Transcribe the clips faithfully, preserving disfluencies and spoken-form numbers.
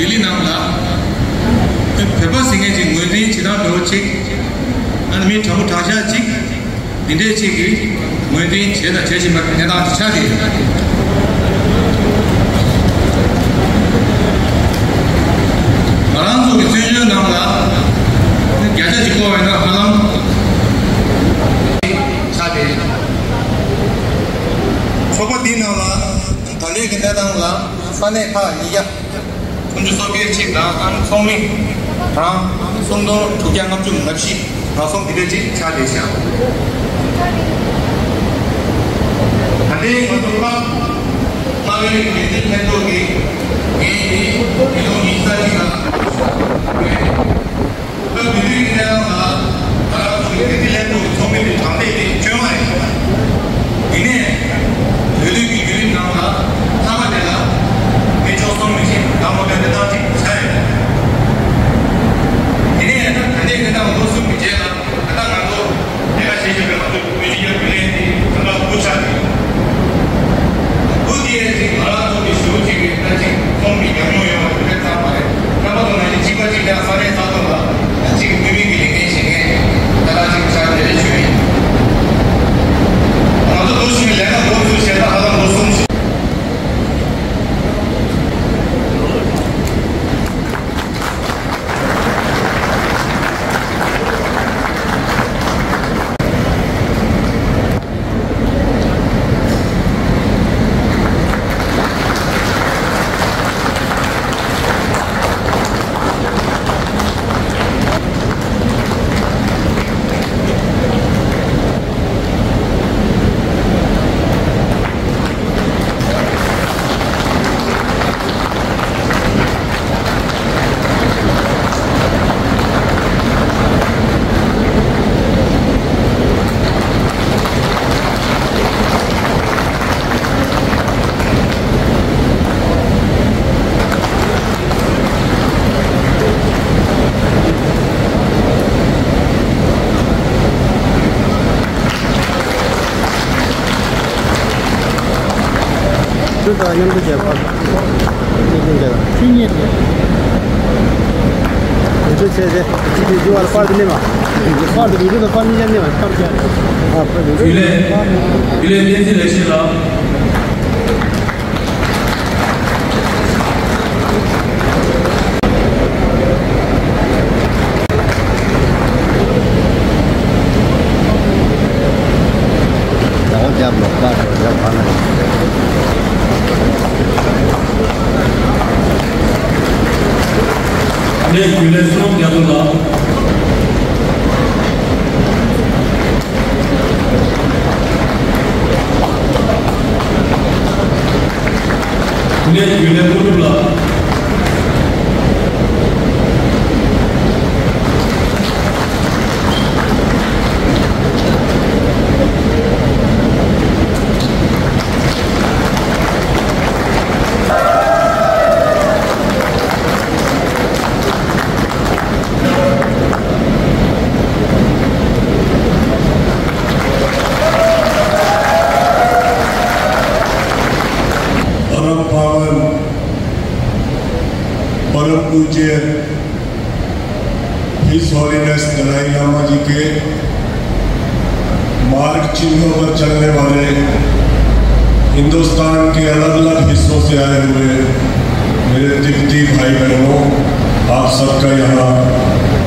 ལྡི་ལི་ནང་ལ་བོད་པ་ཟེར་མཁན་ཅིག་ངོས་འཛིན་བྱེད་སྟངས་འདྲ་བོ་ཅིག་ཨ་ནི་མི་དྲང་པོ་དྲང་བཞག་ཅིག་འདི་འདྲས་ཅིག་གིས་ངོས་འཛིན་བྱས་དང་བྱེད་བཞིན་པའི་གནས་སྟངས་ཅིག་ཆགས་ཏེ། ང་རང་ཚོ་གི་བཙན་བྱོལ་ནང་ལ་བརྒྱ་ཆ་གཅིག་བཀོད་པ་ཡིན་ན་ཧ་ལམ་ཆགས་ཏེ། ཚོགས་པ་འདིའི་ནང་ལ་ད་ལོའི་གི་གནས་སྟངས་ལ་ས་གནས་ཁག་ཉིས་བརྒྱ། སུམ་ཅུ་སོ་བརྒྱད་ཅིག་དང་ཨ་ནི་ཚོགས་མི་གྲངས་སུམ་སྟོང་དྲུག་བརྒྱ་ལྔ་བཅུ་ང་བཞི་གྲངས་སུམ་དེ་འདྲ་ཅིག་ཆགས་བསྡད་ཤག་ད་ལྟའི་ང་ཚོ་ལྷག་ལྷག་པའི་འགན་འཛིན་ལྷན་ཚོགས་ཀྱི་འགན་འདི་ཉིས་སྟོང་ཉི་ཤུ་རྩ་གཅིག་ལ་སྐབས་དེ་དུས་ཀྱི་གནས་སྟངས་ལ་ང་རང་ཚོ་གི་འགན་འཛིན་ལྷན་ཚོགས་ཀྱི་ཚོགས་མི་དེ་གྲངས་ཐད་དེ་བཅོས་མ་རེད། དེ་ནས་འོས་བསྡུ་གི་བརྒྱུད་རིམ་ནང་ལ་མཐའ་མ་དེ་ལ་མི་བཅུ་གསུམ་མི་བཞི་ལ་མོ་ཏན་ཏན་ཏན་ཅིག་ཆགས་ཡོད། དེ་ནས་ད་ལྟའི་གནས་སྟངས་ལོ་གསུམ་གྱི་རྗེས་ལ་ད་ལྟ་ང་ཚོ་ལས་ཀ་བྱེད་བཞིན་པའི་ང་ཚོ་བོད་སྤྱི་ཁྱབ་བརྒྱུད་ལས་དེ་ད་ལྟ་སྐུ་ཕྱྭ་དེ་སྐུ་དེ་ཅིག་ང་རང་ཚོ་གི་ཞུ་ཅིག་གི་ད་ཅིག་ཁོང་གི་ཉམས་མྱོང་ཡོད་པ་དེ་འདྲ་ཙམ་མ་རེད། རྣམ་པ་ཚོ་ནང་བཞིན་གཅིག་པ་གཅིག་རྐྱང་ས་གནས་ས་ཐོག་ལ་གཅིག་དམིགས་བསལ་གྱི་ལས་འགན་བཞེས་མཁན་ད་ལྟ་གཅིག་ཆགས་བསྡད་རེད་ཞུ་ཡིན། ང་ཚོ་འདུག་བཞིན་ལས་ཀ་འགོ་འཛུགས་བྱས་ན་ཧ་ལམ་ལོ་གསུམ་ཞིག་ཁྱོད་དང་མཉམ་དུ་བྱས་པ། ཁྱེད་ཀྱིས་བྱས་པ། ཁྱེད་གཉིས་ཀྱིས། ཁྱེད་ཚོ་བྱས་ཏེ། ཁྱེད་ཀྱིས་འདི་བར་པར་དུ་གནས་མ། པར་དུ་བི་ཌིའོ་དང་པར་གཉིས་ཀ་གནས་མ། པར་བརྒྱབ། ཨ་པར་བི་ཌིའོ། རྒྱུན་ལས། རྒྱུན་ལས་བསྟན་འཛིན་ལེགས་བཤད་ལགས། ནས་རྒྱུན་ལས་བསོད་ནམས་རྒྱ་མཚོ་ལགས། ནས་རྒྱུན་ལས་དངོས་གྲུབ་ལགས། परम पावन, परम पूज्य His Holiness Dalai Lama जी के मार्ग चिन्हों पर चलने वाले हिंदुस्तान के अलग-अलग हिस्सों से आए हुए मेरे तिब्बती भाई बहनों, आप सबका यहाँ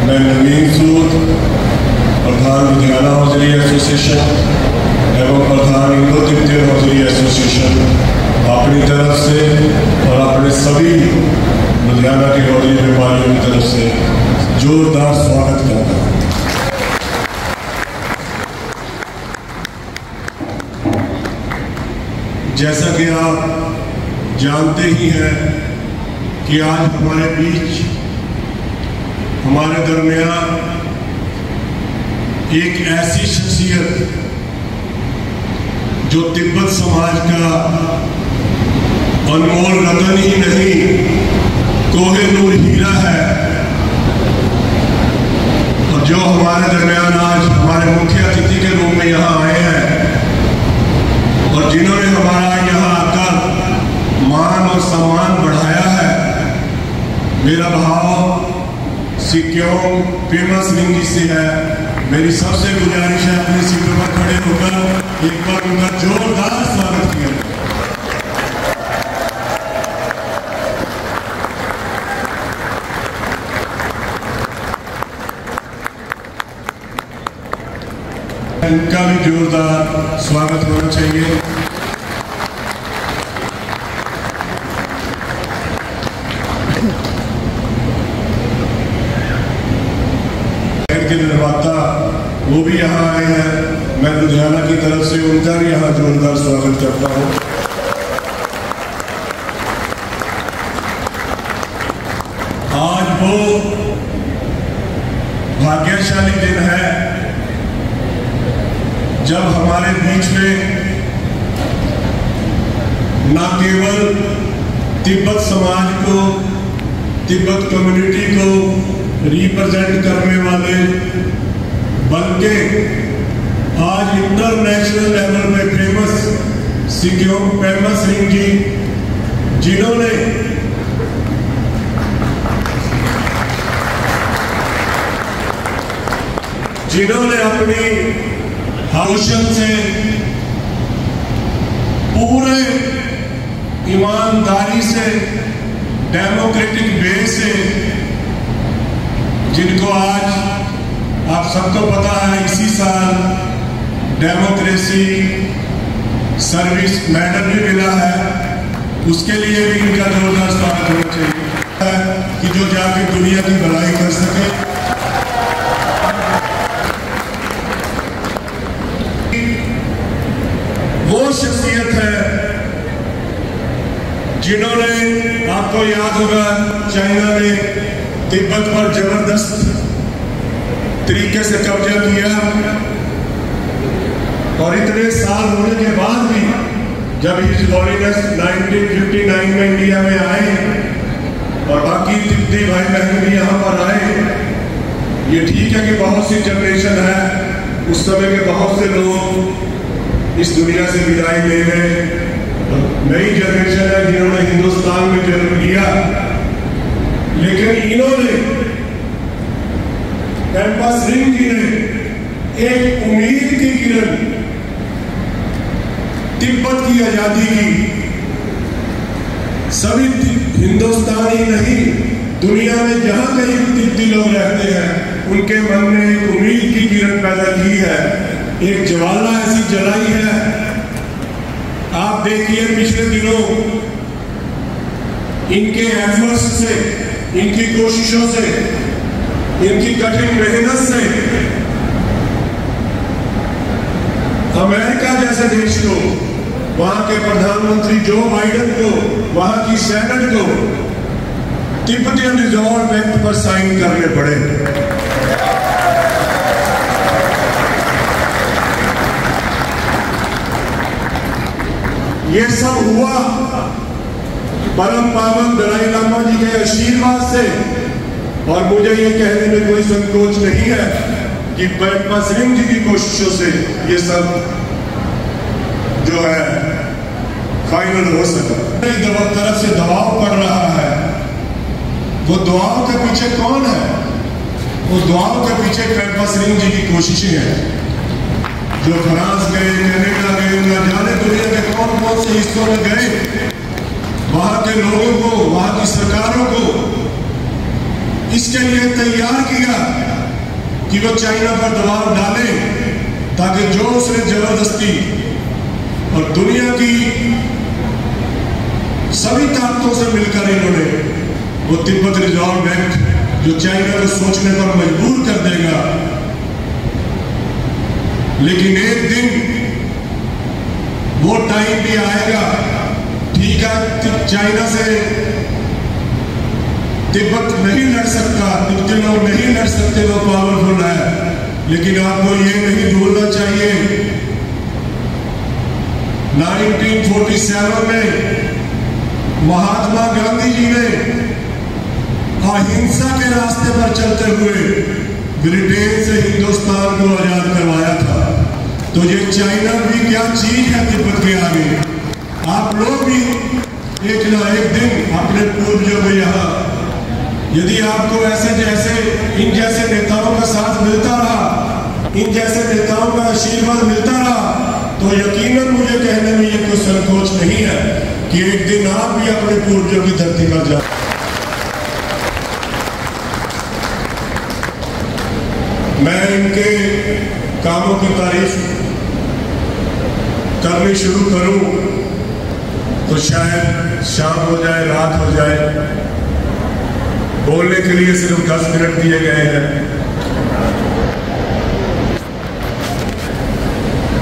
मैं नवीन सूद, प्रधान लुधियाना हौजरी एसोसिएशन एवं प्रधान इंडो तिब्बतियन हौजरी एसोसिएशन अपनी तरफ से और अपने सभी लुधियाना के हौजरी व्यापारियों की तरफ से जोरदार स्वागत करता हूँ। जैसा कि आप जानते ही हैं कि आज हमारे बीच, हमारे दरमियान एक ऐसी शख्सियत जो तिब्बत समाज का अनमोल रतन ही नहीं, कोहिनूर हीरा है। और जो हमारे दरमियान आज हमारे मुख्य अतिथि के रूप में यहाँ आए हैं और जिन्होंने हमारा यहाँ आकर मान और सम्मान बढ़ाया है, मेरा भाव सिक्योंग पेमा सिंह जी से है। मेरी सबसे गुजारिश है, अपनी सीटों पर खड़े होकर एक बार उनका जोरदार स्वागत किया जाए। इनका भी जोरदार स्वागत होना चाहिए। के निर्माता, वो भी यहाँ आए हैं। मैं लुधियाना की तरफ से उनका भी यहाँ जोरदार स्वागत करता हूँ। आज वो भाग्यशाली दिन है जब हमारे बीच में ना केवल तिब्बत समाज को, तिब्बत कम्युनिटी को रिप्रेजेंट करने वाले, बल्कि आज इंटरनेशनल लेवल पे फेमस सिक्योंग पेमा सिंह जी, जिन्होंने जिन्होंने अपनी हौसल से पूरे ईमानदारी से डेमोक्रेटिक वे से, जिनको आज आप सबको पता है इसी साल डेमोक्रेसी सर्विस मेडल भी मिला है, उसके लिए भी इनका जोरदार स्वागत होना चाहिए कि जो जाके दुनिया की भलाई कर सके। वो शख्सियत है जिन्होंने, आपको याद होगा, चाइना ने तिब्बत पर जबरदस्त तरीके से कब्जा किया और इतने साल होने के बाद भी जब हिज हॉलीनेस नाइनटीन फिफ्टी नाइन में इंडिया में आए और बाकी तिब्बती भाई बहन भी यहाँ पर आए, ये ठीक है कि बहुत सी जनरेशन है, उस समय के बहुत से लोग इस दुनिया से विदाई ले गए। नई जनरेशन है जिन्होंने हिंदुस्तान में जन्म लिया, लेकिन इन्होंने, कैंपस रिंग जी ने एक उम्मीद की किरण, तिब्बत की आजादी की सभी ति-, हिंदुस्तानी नहीं, दुनिया में जहां कहीं भी तिब्बती लोग रहते हैं, उनके मन में एक उम्मीद की किरण पैदा की है, एक ज्वाला ऐसी जलाई है। आप देखिए, पिछले दिनों इनके एफर्ट्स से, इनकी कोशिशों से, इनकी कठिन मेहनत से अमेरिका जैसे देश को, वहां के प्रधानमंत्री जो बाइडेन को, वहां की सेनेट को तिब्बतियन रिजॉल्व एक्ट पर साइन करने पड़े। ये सब हुआ परम पावन दलाई लामा जी के आशीर्वाद से, और मुझे ये कहने में कोई संकोच नहीं है कि पद्मा सिंह जी की कोशिशों से ये सब जो है फाइनल हो सका। मेरी दवा-, तरफ से दबाव पड़ रहा है, वो दुआओं के पीछे कौन है? वो दुआओं के पीछे पद्मा सिंह जी की कोशिशें हैं, जो फ्रांस गए, कनाडा गए, न जाने दुनिया के कौन कौन से हिस्सों में गए, वहां के लोगों को, वहां की सरकारों को इसके लिए तैयार किया कि वो चाइना पर दबाव डालें, ताकि जो उसने जबरदस्ती और दुनिया की सभी ताकतों से मिलकर इन्होंने वो तिब्बत रिजॉल्व एक्ट, जो चाइना को सोचने पर मजबूर कर देगा, लेकिन एक दिन वो टाइम भी आएगा, ठीक है, ति-, चाइना से तिब्बत नहीं लड़ सकता, तिब्बती लोग नहीं लड़ सकते, वो पावरफुल है, लेकिन आपको ये नहीं भूलना चाहिए, नाइनटीन फ़ोर्टी सेवन में महात्मा गांधी जी ने अहिंसा के रास्ते पर चलते हुए ब्रिटेन से हिंदुस्तान को आजाद करवाया था। तो ये चाइना भी क्या चीज है तिब्बत के आगे। आप लोग भी एक ना एक दिन अपने पूर्वजों को यहाँ यदि आपको ऐसे जैसे, इन जैसे नेताओं का साथ मिलता रहा, इन जैसे नेताओं का आशीर्वाद मिलता रहा, तो यकीनन मुझे कहने में ये कोई संकोच नहीं है कि एक दिन आप भी अपने पूर्वजों की धरती पर जा। मैं इनके कामों की तारीफ करनी शुरू करूं तो शायद शाम हो जाए, रात हो जाए। बोलने के लिए सिर्फ दस मिनट दिए गए हैं।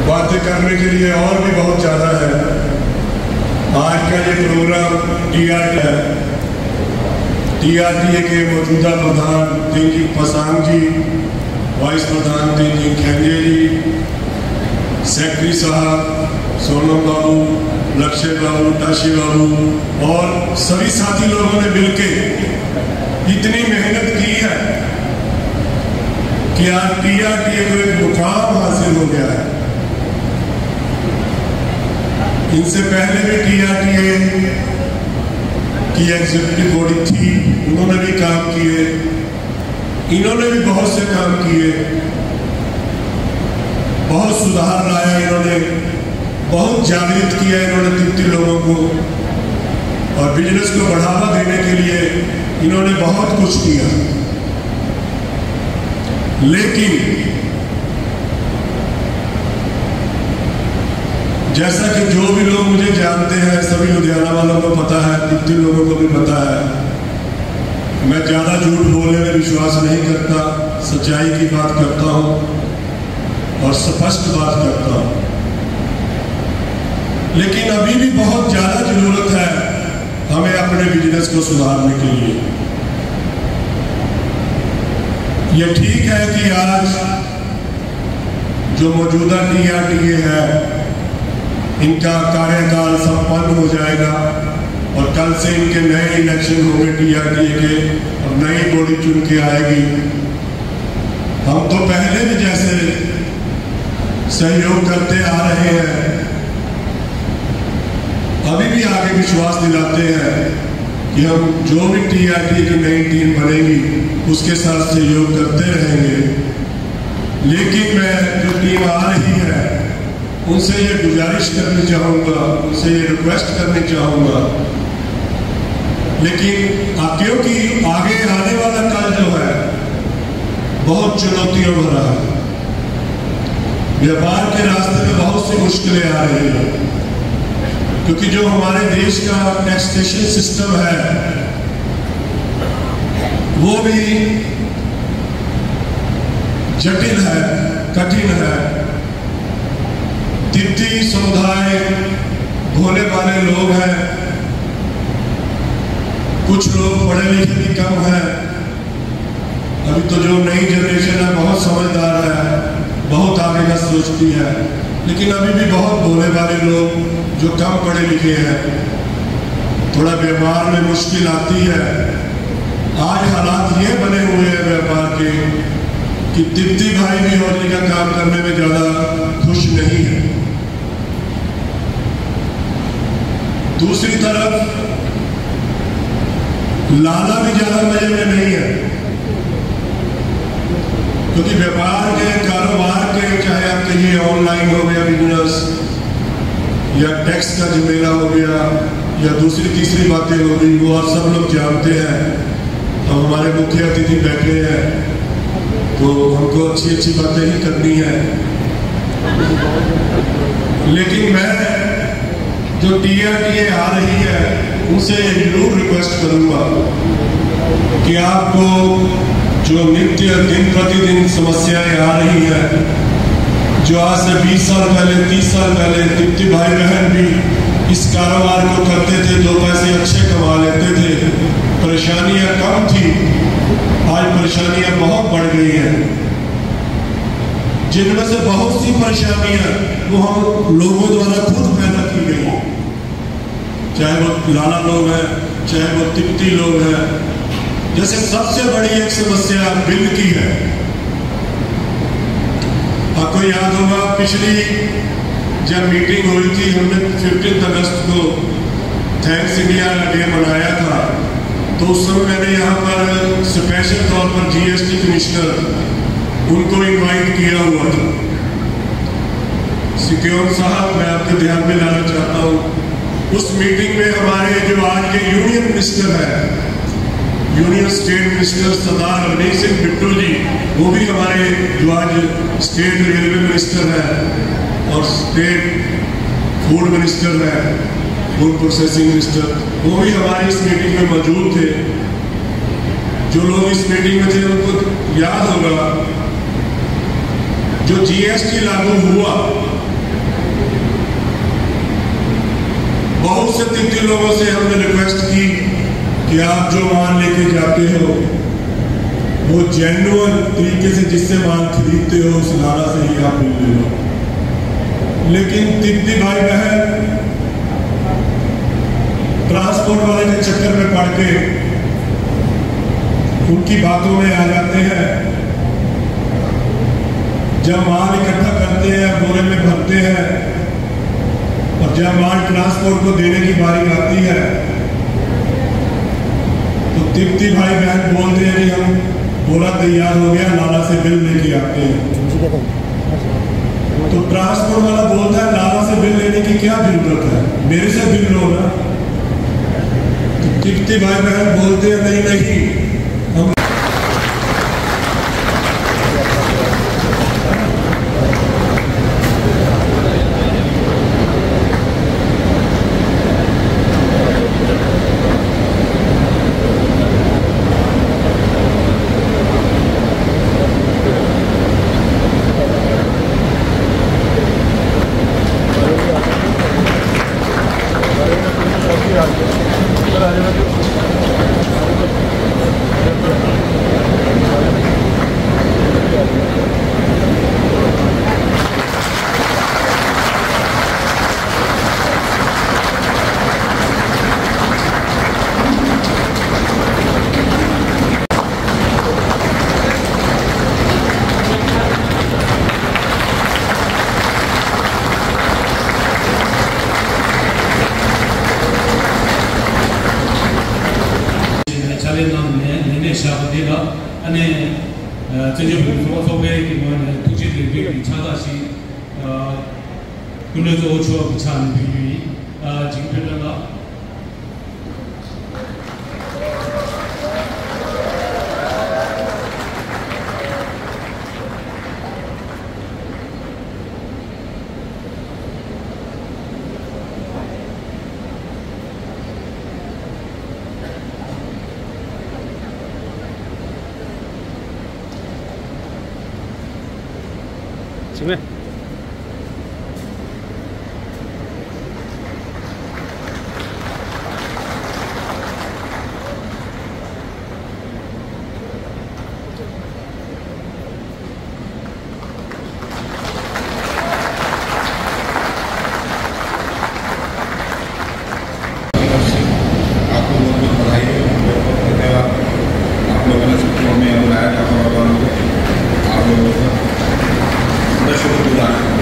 बातें करने के लिए और भी बहुत ज्यादा है। आज का ये प्रोग्राम टीआरटी है। टीआरटीए के मौजूदा प्रधान तेनजिंग पासांग जी, वाइस प्रधान तेनजिंग खेंजे जी, सेक्रेटरी साहब, सोनम बाबू, लक्ष्य बाबू, टाशी बाबू और सभी साथी लोगों ने मिलके इतनी मेहनत की है कि आज टीआरटीए को एक मुकाम हासिल हो गया है। इनसे पहले भी टीआरटीए की एग्जीक्यूटिव बॉडी थी, उन्होंने भी काम किए, इन्होंने भी बहुत से काम किए, बहुत सुधार लाया इन्होंने, बहुत जागृत किया इन्होंने तिब्बती लोगों को, और बिजनेस को बढ़ावा देने के लिए इन्होंने बहुत कुछ किया। लेकिन जैसा कि जो भी लोग मुझे जानते हैं, सभी लुधियाना वालों को पता है, तिब्बती लोगों को भी पता है, मैं ज्यादा झूठ बोलने में विश्वास नहीं करता, सच्चाई की बात करता हूं और स्पष्ट बात करता हूं। लेकिन अभी भी बहुत ज्यादा जरूरत है हमें अपने बिजनेस को सुधारने के लिए। यह ठीक है कि आज जो मौजूदा टीआरटीए है, इनका कार्यकाल संपन्न हो जाएगा और कल से इनके नए इलेक्शन होंगे टीआरटीए के, और नई बॉडी चुन के आएगी। हम तो पहले भी जैसे सहयोग करते आ रहे हैं, अभी भी आगे विश्वास दिलाते हैं कि हम जो भी टीआरटीए की नई टीम बनेगी, उसके साथ सहयोग करते रहेंगे। लेकिन मैं जो टीम आ रही है, उनसे ये गुजारिश करनी चाहूँगा, उनसे ये रिक्वेस्ट करनी चाहूँगा। लेकिन आ, क्योंकि आगे आने वाला कल जो है, बहुत चुनौतियों भरा है। व्यापार के रास्ते में बहुत सी मुश्किलें आ रही हैं, क्योंकि जो हमारे देश का टैक्सेशन सिस्टम है, वो भी जटिल है, कठिन है। तिब्बती समुदाय भोले भाले लोग हैं, कुछ लोग पढ़े लिखे भी कम हैं। अभी तो जो नई जनरेशन है, बहुत समझदार है, बहुत आगे का सोचती है, लेकिन अभी भी बहुत भोले भाले लोग जो कम पढ़े लिखे हैं, थोड़ा व्यवहार में मुश्किल आती है। आज हालात ये बने हुए हैं व्यापार के कि तिब्बती भाई भी होली का काम करने में ज्यादा खुश नहीं है। दूसरी तरफ लाला भी ज्यादा मजे में नहीं है, क्योंकि व्यापार के, कारोबार के, चाहे आप कहिए ऑनलाइन हो गया बिजनेस, या टैक्स का झमेला हो गया, या दूसरी तीसरी बातें हो गई, वो आप सब लोग जानते हैं। तो हमारे मुख्य अतिथि बैठे हैं, तो हमको अच्छी अच्छी बातें ही करनी है। लेकिन मैं जो टीआरटीए आ रही है, उनसे ये जरूर रिक्वेस्ट करूंगा कि आपको जो नित्य दिन प्रतिदिन समस्याएं आ रही हैं, जो आज से बीस साल पहले, तीस साल पहले तिब्बती भाई बहन भी इस कारोबार को करते थे, दो पैसे अच्छे कमा लेते थे, परेशानियां कम थी, आज परेशानियां बहुत बढ़ गई हैं, जिनमें से बहुत सी परेशानियां वो हम लोगों द्वारा खुद पैदा की गई हैं। चाहे वो लाला लोग हैं, चाहे वो तिब्बती लोग हैं। जैसे सबसे बड़ी एक समस्या बिल की है। आपको याद होगा, पिछली जब मीटिंग हुई थी, हमने फिफ्टीन अगस्त को थैंक्स इंडिया डे मनाया था, तो उस समय मैंने यहाँ पर और जीएसटी कमिश्नर, उनको इनवाइट किया हुआ था। सिक्योन साहब, मैं आपके ध्यान में लाना चाहता हूँ, उस मीटिंग में हमारे जो आज के यूनियन मिनिस्टर हैं, यूनियन स्टेट मिनिस्टर सरदार अवनीश सिंह बिट्टू जी, वो भी हमारे जो आज स्टेट रेलवे मिनिस्टर हैं और स्टेट फूड मिनिस्टर हैं, फूड प्रोसेसिंग मिनिस्टर, वो भी हमारी इस मीटिंग में मौजूद थे। जो लोग इस मीटिंग में थे, उनको याद होगा, जो जीएसटी लागू हुआ, बहुत से तिब्बती लोगों से हमने रिक्वेस्ट की कि आप जो माल लेके जाते हो, वो जेन्युइन तरीके से जिससे माल खरीदते हो, उस लाला से ही आप बिल ले लो। लेकिन तिब्बती भाई बहन ट्रांसपोर्ट वाले के चक्कर में पड़ के उनकी बातों में आ जाते हैं। जब माल इकट्ठा करते हैं, बोरे में भरते हैं, और जब माल ट्रांसपोर्ट को देने की बारी आती है, तो तिब्बती भाई बहन बोलते हैं कि हम बोरा तैयार हो गया, लाला से बिल लेके आते हैं। तो ट्रांसपोर्ट वाला बोलता है, "लाला से बिल लेने की क्या जरूरत है, मेरे से बिल लो ना।" तो तिब्बती भाई बहन बोलते हैं, "नहीं, नहीं, हम" ཕྱག་ལས་གནང་ནས་ལས་གནས་བཞག་པ་དེ་ལ་ཨ་ནེ་བཙན་བྱོལ་བོད་མིའི་སློབ་ཕྲུག་ཚོགས་པའི་གི་ངོས་ནས་ཐུགས་རྗེ་ལེགས་འབུལ་གྱི་ཕྱག་རྟགས་ཤིག་སྐུ་མགྲོན་གཙོ་བོ་མཆོག་གི་ཕྱག་ནས་ཕུལ་རྒྱུ་ཡིན། འཇིགས་མེད་བཀྲ་ལགས། आपको बहुत बहुत बधाई हो, बहुत बहुत धन्यवाद। आप लोगों ने सबको हमें यहाँ बुलाया, ठाकुर बाबा लोगों को, आप लोगों का बड़ा शुक्रगुजार हूँ।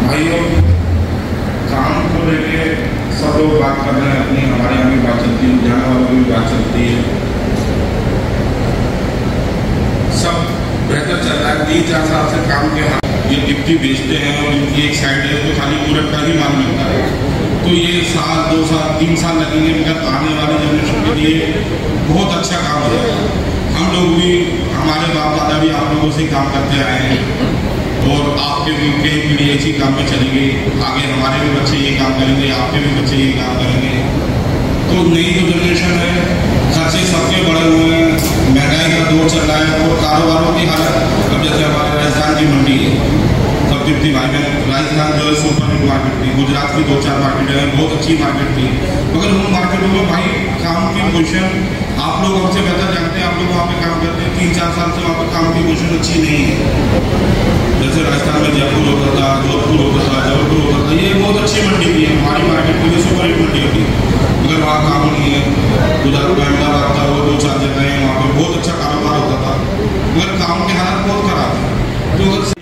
भाइयों, काम को लेके सब लोग बात कर रहे हैं अपनी, हमारे यहाँ भी बात चलती है, लुधियाना वालों की भी बात चलती है। सब बेहतर चल रहा है। तीन चार साल से काम के हाथ, ये गिट्टी बेचते हैं और इनकी एक साइड है तो खाली मूरत का ही माल मिलता है। तो ये साल, दो साल, तीन साल लगेंगे, मगर आने वाली जनरेशन के लिए बहुत अच्छा काम हो जाएगा। हम लोग भी, हमारे बाप दादा भी आप लोगों से काम करते आए हैं और आपके भी कई पीढ़ी ऐसी काम में चली गई। आगे हमारे भी बच्चे ये काम करेंगे, आपके भी बच्चे ये काम करेंगे। तो नई जो जनरेशन है, खर्चे सबके बढ़े हुए हैं, महंगाई का दौर चल रहा है और कारोबारों की हालत, अब जैसे हमारे राजस्थान की मंडी है, सब तिब्बती भाई बहन, राजस्थान जो है सुपर हिट मार्केट थी, गुजरात की दो चार मार्केटें हैं, बहुत अच्छी मार्केट थी, मगर उन मार्केटों में भाई काम की पोजीशन आप लोग हमसे बेहतर जानते हैं, आप लोग वहाँ पे काम करते हैं, तीन चार साल से वहाँ पे काम की पोजीशन अच्छी नहीं है। जैसे राजस्थान में जयपुर होता था, जोधपुर होता था, जबलपुर होता था, ये बहुत अच्छी मंडी थी, हमारी मार्केट के लिए सुपर हिट मंडी होती, मगर वहाँ काम नहीं है। गुजरात में अहमदाबाद था, वो दो चार जगह हैं, वहाँ पे बहुत अच्छा कारोबार होता था, मगर काम के हालात बहुत खराब है। तो अगर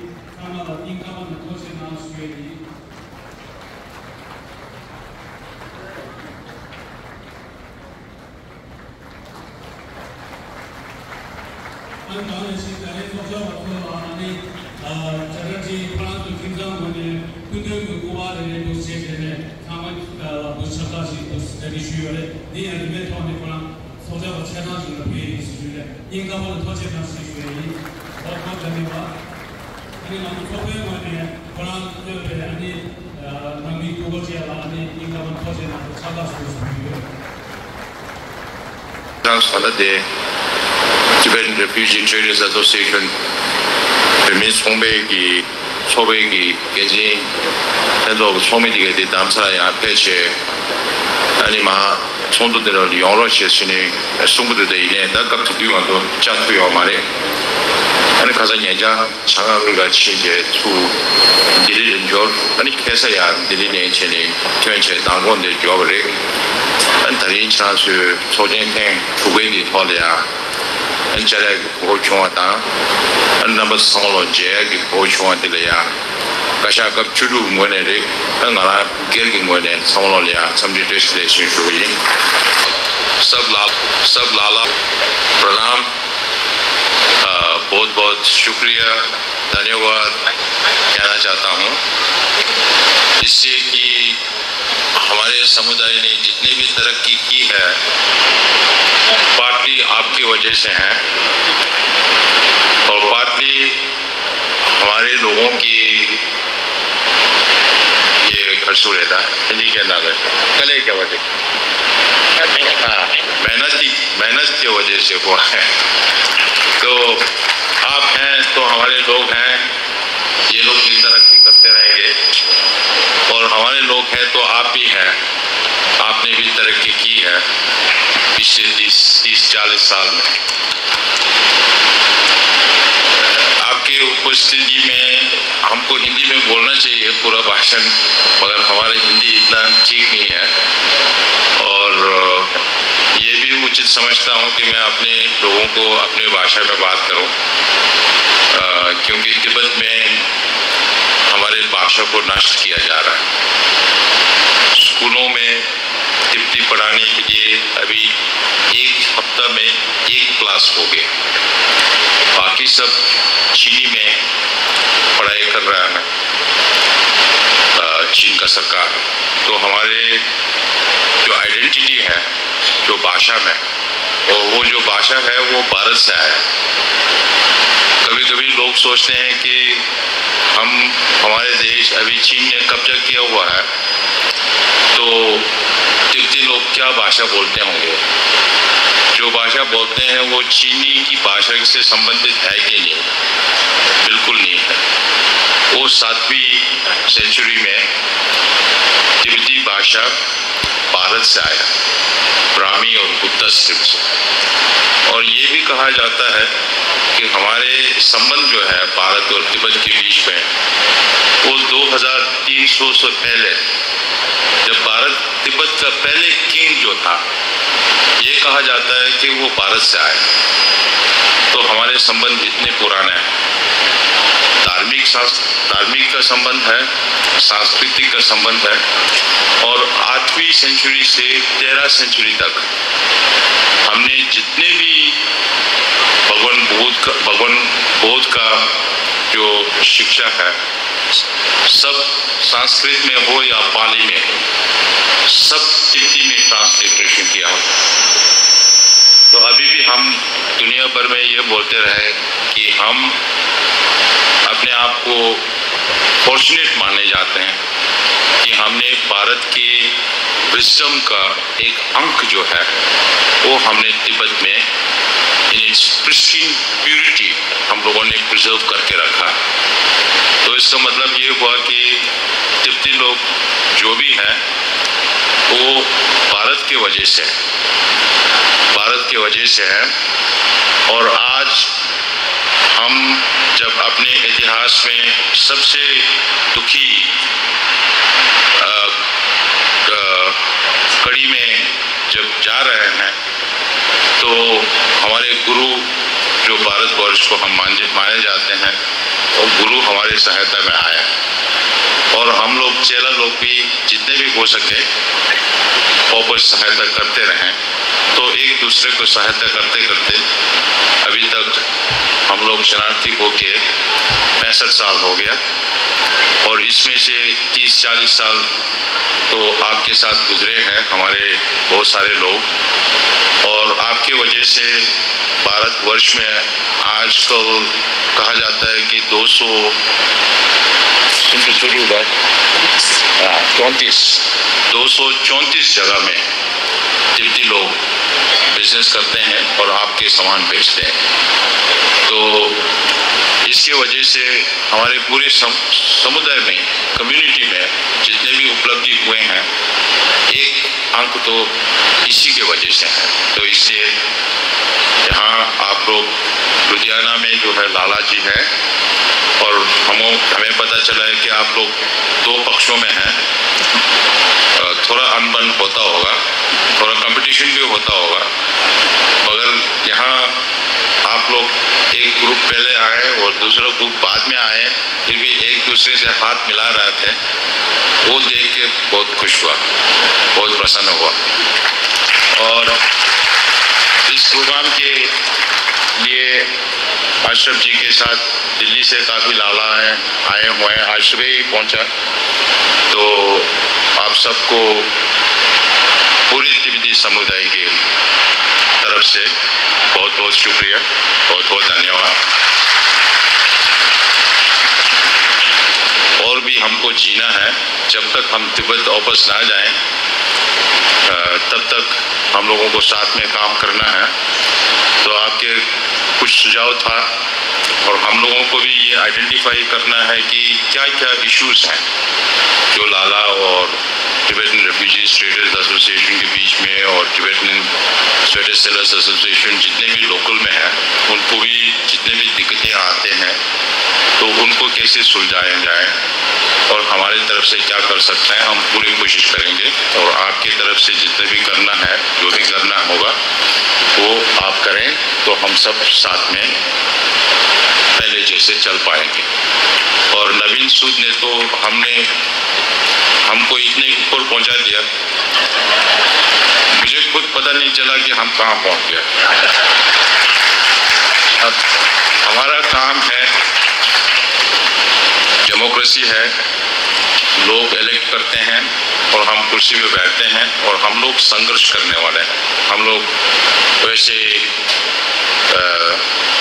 གང་ལས་ཤིག་ད་རེས་ཚོགས་བཅར་བ་ཚོ་ལ་ཨ་ནི་བྱ་བྲལ་ཁྲི་ཁོ་རང་ཚོ་ཁྱིམ་ཚང་ངོས་ནས་སྐུ་མདུན་གྱི་སྐུ་པར་རེ་རེ་འདུག་བྱས་བྱས་ནས་ཚང་མ་ལ་འདུག་ཕྱག་རྟགས་ཤིག་འདུག་གྲ་སྒྲིག་ཞུས་ཡོད་རེད། འདི་ཡང་རིན་མེད་ཐོག་ནས་ཁོ་རང་ཚོགས་བཅར་བ་ཆ་ཚང་ཞིག་ལ་ཕུལ་ཡིན་ཞེས་ཞུས་ནས་སྙིང་ཁ་པོ་ལ་ཐུགས་རྗེ་གནང་ཞེས་ཞུ་ཡ་ཡིན། ཨོ་ཁོ་འདྲ་མིན་པ། ཨ་ནི་ང་ཚོ་ཚོགས་པའི་ངོས་ནས་ཁོ་རང་གནོད་པའི་ཨ་ནི་ནང་མི་སྐུ་འཁོར་བཅས་ལ་ཨ་ནི་སྙིང་ཁ་པོ་ལ་ཐུགས་རྗེ་གནང་ཞེས་ཕྱག་རྟགས་ཞུ་ཞུ་ཡོད། ཁྱེད་རང་ཚོ་ད་ལྟ་དེ་Tibetan Refugee Traders Association བོད་མིའི་ཚོང་པའི་གི་ཚོགས་པའི་གི་འགན་འཛིན་ལྷན་ཚོགས་ཀྱི་ཚོགས་མི་དེ་ག་དེ་རྡ་རམ་ས་ལ་ཡང་ཕེབས་བྱས། ཨ་ནི་མ་ཚོགས་འདུ་དེ་ལ་ཡོང་རོགས་བྱེད་ཟེར་ནས་གསུང་གི་འདུག་དེ་ཡིན་ནའི་ད་སྐབས་དེ་དུས་ང་ཚོ་བཅར་ཐུབ་ཡོད་མ་རེད། ཨ་ནི་ཁ་སང་ཉེ་ཆར་བྱང་ཨ་མི་རི་ཀ་ཕྱིན་བྱས་ཚུར་ལྡི་ལི་ལ་འབྱོར། ཨ་ནི་ཁ་སང་ཡང་ལྡི་ལི་ནས་བྱས་ནས་ཐོན་བྱས་མདང་དགོང་འདིར་འབྱོར་བ་རེད། ཨ་ནི་ད་རིང་ཁྱེད་རང་ཚོའི་ཚོགས་ཆེན་ཐེངས་དྲུག་པའི་གི་ཐོག་ལ་ཡང་ཨ་ནི་བཅར་ཡག་གི་གོ་སྐབས་བྱུང་བ་དང་། ཨ་ནི་རྣམ་པ་ཚང་མ་ལ་མཇལ་ཡག་གི་གོ་སྐབས་བྱུང་བ་འདི་ལ་ཡང་བཀའ་ཤག་སྐབས་བཅུ་དྲུག་གི་ངོས་ནས་རེད། ཨ་ནི་ང་རང་སྒེར་གྱི་ངོས་ནས་ཚང་མ་ལ་ཡང་འཚམས་འདྲི་བཀྲ་ཤིས་བདེ་ལེགས་ཞུ་ཞུ་གི་ཡིན། सब ला सब लाला प्रणाम। अ, बहुत बहुत शुक्रिया, धन्यवाद कहना चाहता हूँ। इससे कि हमारे समुदाय ने जितने भी तरक्की की है, पार्टली आपकी वजह से है और पार्टली हमारे लोगों की ये खर्चू रहता है, हिंदी के अंदर है। कल क्या बात है? हाँ, मेहनत की, मेहनत की वजह से हुआ है। तो आप हैं तो हमारे लोग हैं, ये लोग भी तरक्की करते रहेंगे। और हमारे लोग हैं तो आप भी हैं, आपने भी तरक्की की है पिछले तीस, तीस चालीस साल में। आपकी उपस्थिति में हमको हिंदी में बोलना चाहिए पूरा भाषण, मगर हमारी हिंदी इतना ठीक नहीं है। और ये भी उचित समझता हूँ कि मैं अपने लोगों को अपने भाषा में बात करूँ, क्योंकि तिब्बत में हमारे भाषा को नष्ट किया जा रहा है। स्कूलों में तिब्बती पढ़ाने के लिए अभी एक हफ्ता में एक क्लास हो गया, बाकी सब चीनी में पढ़ाई कर रहा है चीन का सरकार। तो हमारे जो आइडेंटिटी है, जो भाषा में, और वो जो भाषा है वो भारत से आया। कभी कभी लोग सोचते हैं कि हम हमारे देश अभी चीन ने कब्जा किया हुआ है, तो तिब्बती लोग क्या भाषा बोलते होंगे? जो भाषा बोलते हैं वो चीनी की भाषा से संबंधित है कि नहीं? बिल्कुल नहीं है। वो सातवीं सेंचुरी में तिब्बती भाषा भारत से आया, ब्राह्मी और गुप्ता स्क्रिप्ट से। और ये भी कहा जाता है कि हमारे संबंध जो है भारत और तिब्बत के बीच में, वो दो हज़ार तीन सौ से पहले, जब भारत तिब्बत का पहले किंग जो था, ये कहा जाता है कि वो भारत से आए। तो हमारे संबंध इतने पुराने हैं, धार्मिक संस- धार्मिक का संबंध है, सांस्कृतिक का संबंध है। और आठवीं सेंचुरी से तेरह सेंचुरी तक हमने जितने भी भगवान बुद्ध का भगवान बुद्ध का जो शिक्षा है, सब संस्कृत में हो या पाली में हो, सब तिब्बती में ट्रांसलिटरेशन किया। तो अभी भी हम दुनिया भर में ये बोलते रहे कि हम अपने आप को फॉर्चुनेट माने जाते हैं कि हमने भारत के विजडम का एक अंक जो है, वो हमने तिब्बत में in its pristine purity हम लोगों ने प्रिजर्व करके रखा। तो इसका मतलब ये हुआ कि तिब्बती लोग जो भी हैं, वो भारत के वजह से, भारत के वजह से हैं। और आज हम जब अपने इतिहास में सबसे दुखी अ, अ, कड़ी में जब जा रहे हैं, तो हमारे गुरु, जो भारतवर्ष को हम माने माने जाते हैं, वो गुरु हमारे सहायता में आया। और हम लोग चेला लोग भी जितने भी हो सके, वापस सहायता करते रहें। तो एक दूसरे को सहायता करते करते अभी तक हम लोग शरणार्थी होके पैंसठ साल हो गया और इसमें से तीस चालीस साल तो आपके साथ गुजरे हैं हमारे बहुत सारे लोग, और आपके वजह से भारतवर्ष में आजकल कहा जाता है कि दो सौ, सुन तो शुरू हुआ है। हाँ, चौंतीस, दो सौ चौंतीस जगह में तिब्बती लोग बिजनेस करते हैं और आपके सामान बेचते हैं। तो इसके वजह से हमारे पूरे सम, समुदाय में, कम्युनिटी में जितने भी उपलब्धि हुए हैं, एक अंक तो इसी के वजह से है। तो इसलिए यहाँ आप लोग लुधियाना में जो है लाला जी हैं, और हम, हमें पता चला है कि आप लोग दो पक्षों में हैं। अ, थोड़ा अनबन होता होगा, थोड़ा कंपटीशन भी होता होगा, मगर यहाँ आप लोग एक ग्रुप पहले आए और दूसरा ग्रुप बाद में आए, फिर भी एक दूसरे से हाथ मिला रहे थे, वो देख के बहुत खुश हुआ, बहुत प्रसन्न हुआ। और इस प्रोग्राम के लिए अशरफ जी के साथ दिल्ली से काफ़ी लाला हैं, आए हुए हैं, आज सुबह ही पहुंचा। तो आप सबको पूरी तिब्बती समुदाय के तरफ से बहुत बहुत शुक्रिया, बहुत बहुत धन्यवाद। और भी हमको जीना है, जब तक हम तिब्बत वापस ना जाएं, अ, तब तक हम लोगों को साथ में काम करना है। तो आपके कुछ सुझाव था, और हम लोगों को भी ये आइडेंटिफाई करना है कि क्या क्या इश्यूज हैं जो लाला और टिबेटन रेफ्यूजीज ट्रेडर्स एसोसिएशन के बीच में और टिबेटन स्वेटर सेलर्स एसोसिएशन जितने भी लोकल में हैं, उनको भी जितने भी दिक्कतें आते हैं, तो उनको कैसे सुलझाया जाए और हमारे तरफ से क्या कर सकते हैं, हम पूरी कोशिश करेंगे। और आपकी तरफ से जितने भी करना है, जो भी करना होगा, वो आप करें, तो हम सब साथ में पहले जैसे चल पाएंगे। और नवीन सूद ने तो हमने, हमको इतने ऊपर पहुंचा दिया, मुझे खुद पता नहीं चला कि हम कहाँ पहुंच गए। अब हमारा काम है, डेमोक्रेसी है, लोग इलेक्ट करते हैं और हम कुर्सी पे बैठते हैं और हम लोग संघर्ष करने वाले हैं। हम लोग वैसे, अ,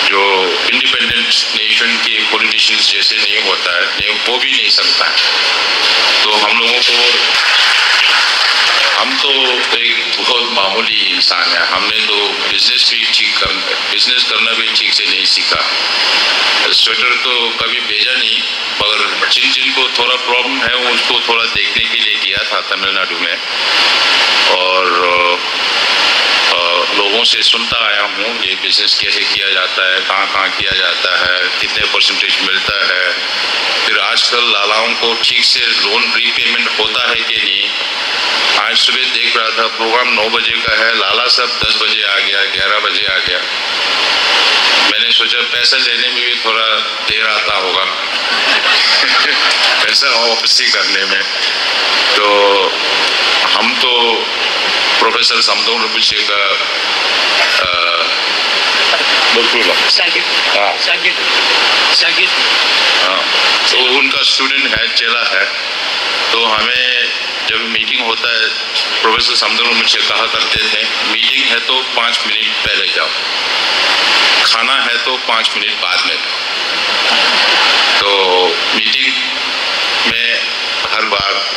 जो इंडिपेंडेंट नेशन के पॉलिटिशियंस जैसे नहीं होता है, नहीं, वो भी नहीं सकता है। तो हम लोगों को, हम तो एक बहुत मामूली इंसान है। हमने तो बिजनेस भी ठीक कर, बिजनेस करना भी ठीक से नहीं सीखा। स्वेटर तो कभी भेजा नहीं, मगर जिन जिन को थोड़ा प्रॉब्लम है, उसको थोड़ा देखने के लिए गया था तमिलनाडु में। और, अ, अ, लोगों से सुनता आया हूँ ये बिजनेस कैसे किया जाता है, कहाँ कहाँ किया जाता है, कितने परसेंटेज मिलता है। फिर आजकल लालाओं को ठीक से लोन रीपेमेंट होता है कि नहीं। आज सुबह देख रहा था, प्रोग्राम नौ बजे का है, लाला साहब दस बजे आ गया, ग्यारह बजे आ गया। मैंने सोचा पैसा लेने में भी थोड़ा देर आता होगा पैसा वापसी करने में। तो हम तो प्रोफेसर समदोंग रिम्पोछे का, अ, बिल्कुल। शागिर्द। हाँ। शागिर्द। शागिर्द। हाँ। तो उनका स्टूडेंट है, चेला है। तो हमें जब मीटिंग होता है, प्रोफेसर समदोंग रिम्पोछे कहा करते थे, "मीटिंग है तो पाँच मिनट पहले जाओ, खाना है तो पाँच मिनट बाद में।" तो मीटिंग में हर बार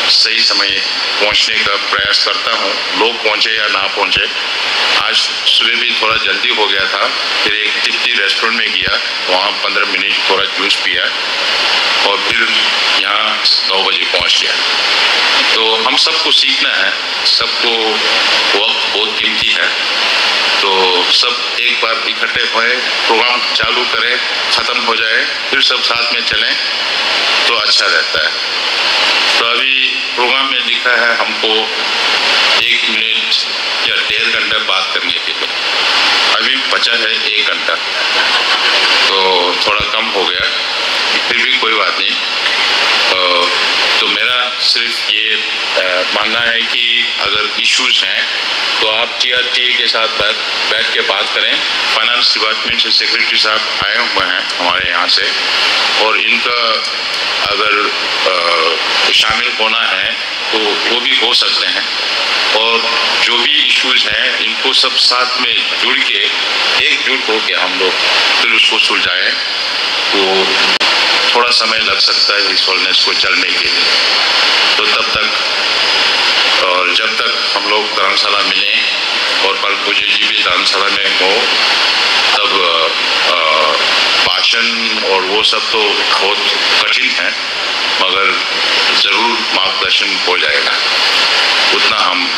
सही समय पहुंचने का प्रयास करता हूं, लोग पहुंचे या ना पहुंचे। आज सुबह भी थोड़ा जल्दी हो गया था, फिर एक तिब्बती रेस्टोरेंट में गया, वहाँ पन्द्रह मिनट थोड़ा जूस पिया और फिर यहाँ नौ बजे पहुँच गया। तो हम सबको सीखना है, सबको वक्त बहुत कीमती है। तो सब एक बार इकट्ठे होए, प्रोग्राम चालू करें, ख़त्म हो जाए, फिर सब साथ में चलें तो अच्छा रहता है। तो अभी प्रोग्राम में लिखा है हमको एक मिनट या डेढ़ घंटा बात करने के लिए, अभी बचा है एक घंटा, तो थोड़ा कम हो गया, फिर भी कोई बात नहीं। अ, तो मेरा सिर्फ ये, अ, मानना है कि अगर इशूज़ हैं, तो आप टीआरटीए के साथ बैठ, बैठ के बात करें। फाइनेंस डिपार्टमेंट से सेक्रेटरी साहब आए हुए हैं हमारे यहाँ से, और इनका अगर, अ, शामिल होना है, तो वो भी हो सकते हैं। और जो भी इशूज़ हैं, इनको सब साथ में जुड़ के, एकजुट होके हम लोग फिर उसको सुलझाएं। वो थोड़ा समय लग सकता है इस ऑर्डिनेंस को चलने के लिए। तो तब तक, और जब तक हम लोग धर्मशाला मिलें और परम पूज्य जी भी धर्मशाला में हो, तब, अ, अ, भाषण और वो सब तो बहुत कठिन है, मगर ज़रूर मार्गदर्शन हो जाएगा, उतना हम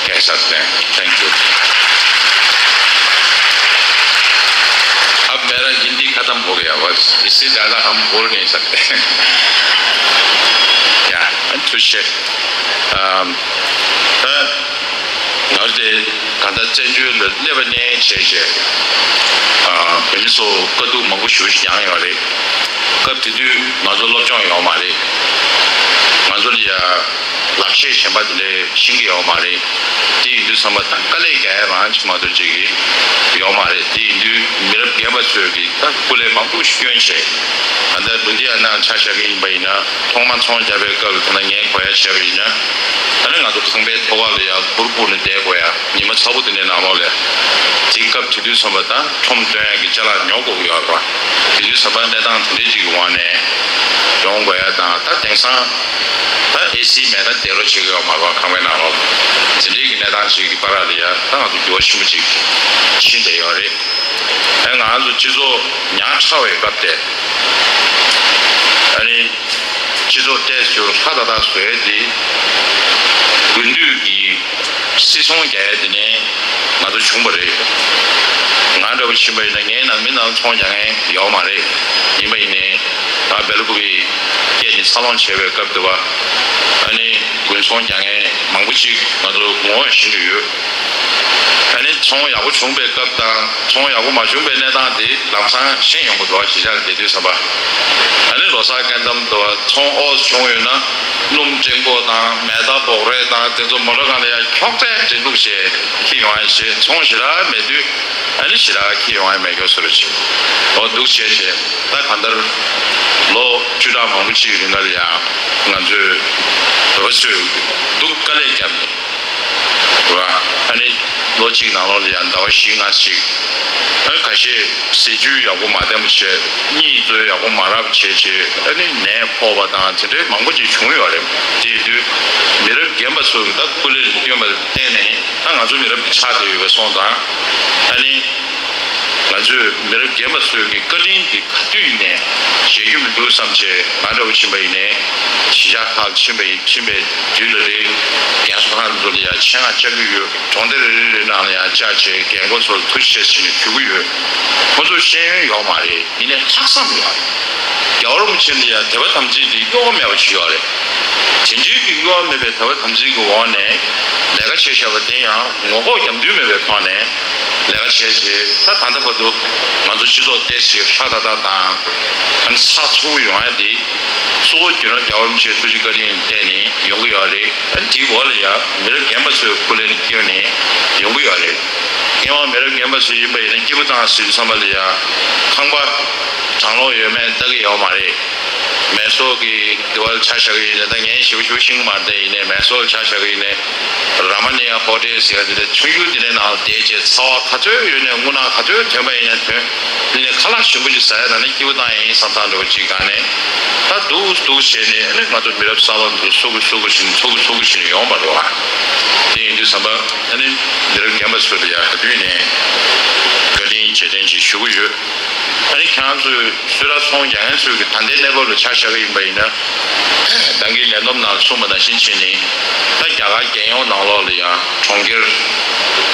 कह सकते हैं। Thank you. अब मेरा हिंदी खत्म हो गया, बस इससे ज़्यादा हम बोल नहीं सकते। या, थुशे। अम, ད་ང་ཚོ་དེ་གང་ལྟར་བཙན་བྱོལ་ལ་སླེབས་པ་ནས་བྱས་བྱས། ཨ། བོད་མི་ཚོ་དཀའ་སྡུག་མང་པོ་ཞེ་པོ་ཅིག་མྱངས་ཡོད་རེད། སྐབས་དེ་དུས་ང་ཚོ་སློབ་སྦྱོང་ཡོད་མ་རེད། ང་ཚོ་ལ་ཡ་ལག་ཤེས་གཞན་པ་དེ་འདྲ་ཤེས་ཀྱི་ཡོད་མ་རེད། དེ་ཡིན་དུས་ཚང་མ་དང་དཀའ་ལས་རྒྱག་ཡ་རང་ཅིག་མ་གཏོགས་ཅིག་གི་ཡོད་མ་རེད། དེ་ཡིན་དུས་མི་རབས་རྒན་པ་ཚོས་ཀྱི་ད་སྐུ་ལས་མང་པོ་ཞིག་བསྐྱོན་བྱས། ད་ལྟ་ལུ་དྷི་ཡ་ན་ཆ་བཞག་གི་ཡིན་པ་ཡིན་ན། ཐོག་མ་ཚོང་རྒྱག་པའི་སྐབས་ལ་ད་ལྟ་ངས་གོ་ཡ་བྱས་པ་ཡིན་ན། ད་ནི་ང་ཚོ་ཁང་པའི་ཐོག་ཁ་ལ་ཡ་གུར་སྤུར་ནས་བསྡད་དགོས་ཡ། ཉི་མ་ཚ་པོ་དེ་འདྲའི་ནང་ལོགས་ལ། དེའི་སྐབས་དེ་དུས་ཚང་མ་ད་ཁྲོམ་སྟོན་ཡ་གི་ཅ་ལག་ཉོ་དགོས་ཀྱི་ཡོད་རེད་པ། དེ་དུས་ཚང་མ་གནས་སྟངས་དེ་འདྲའི་ཅིག་གི་འོག་ནས་ཡོང་དགོས་ཡ་དང་། ད་དེང་སང་ད་ཨེ་སི་མེད་ན་བསྡད་རོགས་བྱེད་ཀྱི་ཡོད་མ་རེད་པ། ཁང་པའི་ནང་ལོགས་དེ་འདྲའི་གི་གནས་སྟངས་ཅིག་གི་བར་ལ་ཡ་ད་ང་ཚོ་འགྱུར་བ་ཆེན་པོ་ཅིག་ཕྱིན་བསྡད་ཡོད་རེད། ཨ། ང་ཚོ་སྤྱི་ཚོགས་ཉག་ཕྲ་བའི་སྐབས་དེ། ཨ་ནི་སྤྱི་ཚོགས་ཏོག་ཙམ་ཧྲ་ཏག་ཏག་བཟོ་ཡས་དེ་དགུན་དུས་ཀྱི་སིལ་ཚོང་རྒྱག་ཡས་དེ་ནས་ང་ཚོ་བྱུང་བ་རེད། ང་འདྲ་བོ་ཕྱིན་པ་ཡིན་ན་ངའི་ནང་མི་ནང་ཚོང་རྒྱག་མཁན་ཡོད་མ་རེད། ཡིན་པ་ཡིན་ནའི་ང་སྦེལ་ཀོབ་སྐྱེལ་ནས་འཚར་ལོངས་བྱས་པའི་སྐབས་དེ་བ། ཨ་ནི་དགུན་ཚོང་རྒྱག་མཁན་མང་པོ་ཅིག་ང་ཚོ་ངོ་ཤེས་ཀྱི་ཡོད། ཨ་ནི་ཚོང་ཡག་པོ་བྱུང་བའི་སྐབས་དང་ཚོང་ཡག་པོ་མ་བྱུང་བའི་གནས་སྟངས་དེ་ལམ་སང་ཤེས་ཡོང་གི་འདུག་བ། གཞིས་ཆགས་ལ་བསྡད་དུས་ཙམ་པ། ཨ་ནི་ལོ་གསར་སྐབས་ཙམ་དུ་ཚོང་ཨོ་ཙམ་བྱུང་ཡོད་ན་སྣུམ་ཀྲེང་པོ་དང་མེ་ཏོག་བོག་རས་དང་དེ་ཚོ་མོ་ཊ་སྒང་ལ་ཡ་འཁྱོག་པའི་འདྲེན་འདུག་བྱས་ཁྱེར་ཡོང་ཡ་བྱས། ཚོང་ཞེ་དྲག་མེད་དུས་ཨ་ནི་ཞེ་དྲག་ཁྱེར་ཡོང་ཡ་མེད་མཁན་བཟོ་འདྲ་ཅིག་འོ་འདུག་བྱས་བྱས། ད་གང་ལྟར་ལོ་བཅུ་ཕྲག་མང་པོ་ཅིག་གི་རིང་ལ་ཡ་ང་ཚོས་བོད་པ་ཚོས་སྡུག་དཀའ་ལས་བརྒྱབ་ནས། རེད་བ། ཨ་ནི་ལོ་གཅིག་ནང་ལོགས་ལ་ཡང་ཟླ་བ་བཞི་ལྔ་ཞིག་ཨ། ཁ་ཤས་ཟས་བཅུད་ཡག་པོ་མ་ལྡན་པ་བྱས། གཉིད་རྩོལ་ཡག་པོ་མ་རག་པ་བྱས་བྱས། ཨ་ནི་ནད་ཕོག་པ་དང་དེ་འདྲའི་མང་པོ་ཅིག་བྱུང་ཡོད་རེད། དེ་ཡིན་དུས་མི་རབས་རྒན་པ་ཚོ་གི་ད་སྐུ་ལས་བསྐྱོན་པ་ལ་བརྟེན་ནས་ད་ང་ཚོ་མི་རབས་ཆགས་བསྡད་ཡོད་པ་སོང་ཙང་། ཨ་ནི་ང་ཚོས་མི་རབས་རྒན་པ་ཚོའི་གི་བཀའ་དྲིན་དེ་ག་དུས་ཡིན་ནའི་བརྗེད་རྒྱུ་མི་འདུག་བསམ་བྱས། ང་འདྲ་བོ་ཕྱིན་པ་ཡིན་ནའི་གཞིས་ཆགས་ཁག་ཕྱིན་པ་ཡིན། ཕྱིན་པའི་དུས་ལ་རེ་རྒན་གསོ་ཁང་ཚོ་ལ་ཡང་ཆེད་མངགས་བཅར་གྱི་ཡོད། གྲོང་སྡེ་རེ་རེ་རེ་ནང་ལ་ཡང་བཅར་བྱས་རྒན་རྒོན་ཚོར་ཐུགས་རྗེ་ཆེ་ཟེར་ནས་ཞུ་གི་ཡོད། ཁོང་ཚོར་ཤེས་ཡོན་ཡོད་མ་རེད། ཡིན་ནའི་ལྷག་བསམ་ཡོད་རེད། རྒྱལ་བ་རིན་པོ་ཆེ་ལ་ཡང་དད་པ་དམ་ཚིག་འདི་གཡོ་བ་མེད་པ་ཞིག་ཡོད་རེད། དེ་འདྲའི་གི་གཡོ་བ་མེད་པའི་དད་པ་དམ་ཚིག་གི་འོག་ནས་ལས་ཀ་བྱས་བཞག་པ་དེ་ཡང་ངོ་ལྐོག་རྒྱབ་མདུན་མེད་པའི་ཐོག་ནས་ལས་ཀ་བྱས་རྗེས། ད་ད་ལྟ་བར་དུ་ང་ཚོ་སྤྱི་ཚོགས་ཏོག་ཙམ་ཧྲ་ཏག་ཏག་དང་། ཨ་ནི་ཚགས་ཚུད་པོ་ཡོང་ཡ་དེ་གཙོ་བོ་རྒྱུ་ནོར་རྒྱལ་བ་རིན་པོ་ཆེའི་ཐུགས་རྗེ་བཀའ་དྲིན་བརྟེན་ནས་ཡོང་གི་ཡོད་རེད། ཨ་ནི་དེའི་འོག་ལ་ཡ་མི་རབས་རྒན་པ་ཚོའི་སྐུ་ལས་བསྐྱོན་ནས་ཡོང་གི་ཡོད་རེད། སྔོན་མ་མི་རབས་རྒན་པ་ཚོ་ཡིན་པ་ཡིན་ན་སྐྱིད་པོ་བཏང་ཟེར་དུས་ཙམ་པ་ལ་ཡ་ཁང་པ་གྲང་ལོག་ཡོད་མེད་ལྟ་གི་ཡོད་མ་རེད། མེ་སོར་གྱི་དེ་བ་ལ་ཆ་བཞག་གི་ཡིན་ན། ད་ངས་ཞེ་པོ་ཞེ་པོ་ཤེས་ཀྱི་མ་རེད། ཡིན་ནའི་མེ་སོར་ལ་ཆ་བཞག་གི་ཡིན་ནའི། ར་མ་ནི་ཡ་ཧོ་ཊེལ་ཟེར་བ་དེ་འདྲ་ཆུང་ཆུང་དེ་འདྲའི་ནང་ལ་བསྡད་བྱས། ཚ་བ་ག་ཚོད་ཡོད་ནའི་རྔུལ་ནག་ག་ཚོད་ཐོན་པ་ཡིན་ན་ཐོན། དེ་ནས་ཁ་ལག་ཞིམ་པོ་ཅིག་ཟ་ཡ་ན་ནི་སྐྱིད་པོ་བཏང་ཡ་ཡིན་བསམ་བསམ་འདྲ་བོ་ཅིག་སྒང་ནས། ད་འདུག་འདུག་བྱས་ནས་ཨ་ནི་ང་ཚོ་མི་རབས་གསར་པ་འདུག་སུ་གུ་སུ་གུ་བཞིན་ཚུགས་གུ་ཚུགས་གུ་བཞིན་ཡོང་བ་རེད་བ། དེ་ཡིན་དུས་ཙམ་པ་ཨ་ནི་མི་རབས་རྒན་པ་ཚོ་ལ་ཡ་ག་དུས་ནས་བཀའ་དྲིན་རྗེས་དྲན་ཅིག་ཞུ་གི་ཡོད། ཨ་ནི་ཁྱེད་རང་ཚོས་སུད་ཊར་ཚོང་རྒྱག་མཁན་ཚོས་ཀྱི་ད་ལྟའི་གནས་བབ་ལ་ཆ་བཞག་གི་ཡིན་པ་ཡིན་ན། ད་གིན་ལས་བསྡོམས་ནང་གསུངས་པ་ནང་བཞིན་བྱས་ནས། ད་རྒྱ་གར་རྒྱལ་ཡོངས་ནང་ལོགས་ལ་ཡང་གྲོང་ཁྱེར་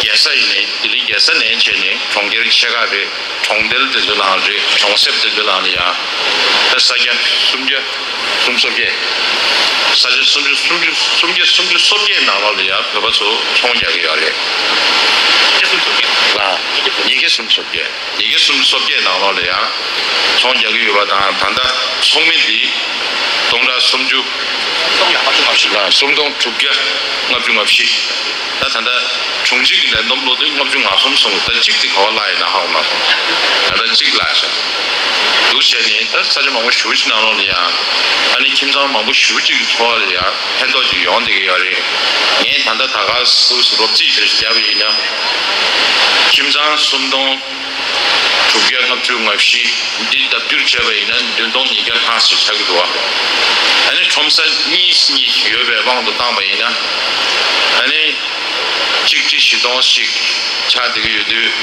རྒྱལ་ས་ཡིན་ནའི། ལྡི་ལི་རྒྱལ་ས་ནས་བྱས་ནས་གྲོང་ཁྱེར་ཆེ་ཁག་རེད། གྲོང་རྡལ་དེ་ཚོ་ནང་རེད། གྲོང་གསེབ་དེ་ཚོ་ནང་ལ་ཡང་ད་ས་ཆ་སུམ་བརྒྱ་སུམ་ཅུ་སོ་བརྒྱད། ས་ཆ་སུམ་ཅུ་སུམ་ཅུ་སུམ་བརྒྱ་སུམ་ཅུ་སོ་བརྒྱད་ནང་ལོགས་ལ་ཡང་བོད་པ་ཚོ་ཚོང་རྒྱག་གི་ཡོད་རེད། ཨ། ཉིས་བརྒྱ་སུམ་ཅུ་སོ་བརྒྱད། ཉིས་བརྒྱ་སུམ་ཅུ་སོ་བརྒྱད་ནང་ལོགས་ལ་ཡང་ཚོང་རྒྱག་གི་ཡོད་པ་དང་། ད་ལྟ་ཚོགས་མི་འདི་སྟོང་ཕྲག་སུམ་ཅུ་ལ་སུམ་སྟོང་དྲུག་བརྒྱ་ལྔ་བཅུ་ང་བཞི། ད་ད་ལྟ་བྱུང་འཇིག་གི་ལས་བསྡོམས་ལོ་དེ་ལྔ་བཅུ་ང་གསུམ་སོང་། ད་གཅིག་དེ་ག་བ་བརླག་ཡིན་ན་ཧ་གོ་མ་སོང་། ད་ལྟ་གཅིག་བརླག་ཤག་འདུག་བྱས་ནས། ད་ས་ཆ་མང་པོ་ཞེ་པོ་ཅིག་ནང་ལོགས་ལ་ཡང་ཨ་ནི་ཁྱིམ་ཚང་མང་པོ་ཞེ་པོ་ཅིག་གི་འཚོ་བ་ལ་ཡང་ཕན་ཐོགས་ཅིག་ཡོང་བསྡད་ཀྱི་ཡོད་རེད། ངས་ད་ལྟ་ད་ག་སུ་སུ་རོབ་རྩིས་དེ་བརྒྱབ་པ་ཡིན་ན། ཁྱིམ་ཚང་སུམ་སྟོང་དྲུག་བརྒྱ་ལྔ་བཅུ་ང་བཞི་འདི་ལྡབ་འགྱུར་བྱས་པ་ཡིན་ན་བདུན་སྟོང་ཉིས་བརྒྱ་ལྷག་ཞིག་ཆགས་ཀྱི་འདུག་བ། ཨ་ནི་ཁྲོམ་ས་གཉིས་གཉིས་ཡོད་པའི་དབང་དུ་བཏང་པ་ཡིན་ན། ཨ་ནི་གཅིག་ཁྲི་བཞི་སྟོང་ཞིག་ཆགས་བསྡད་ཀྱི་ཡོད་དུས།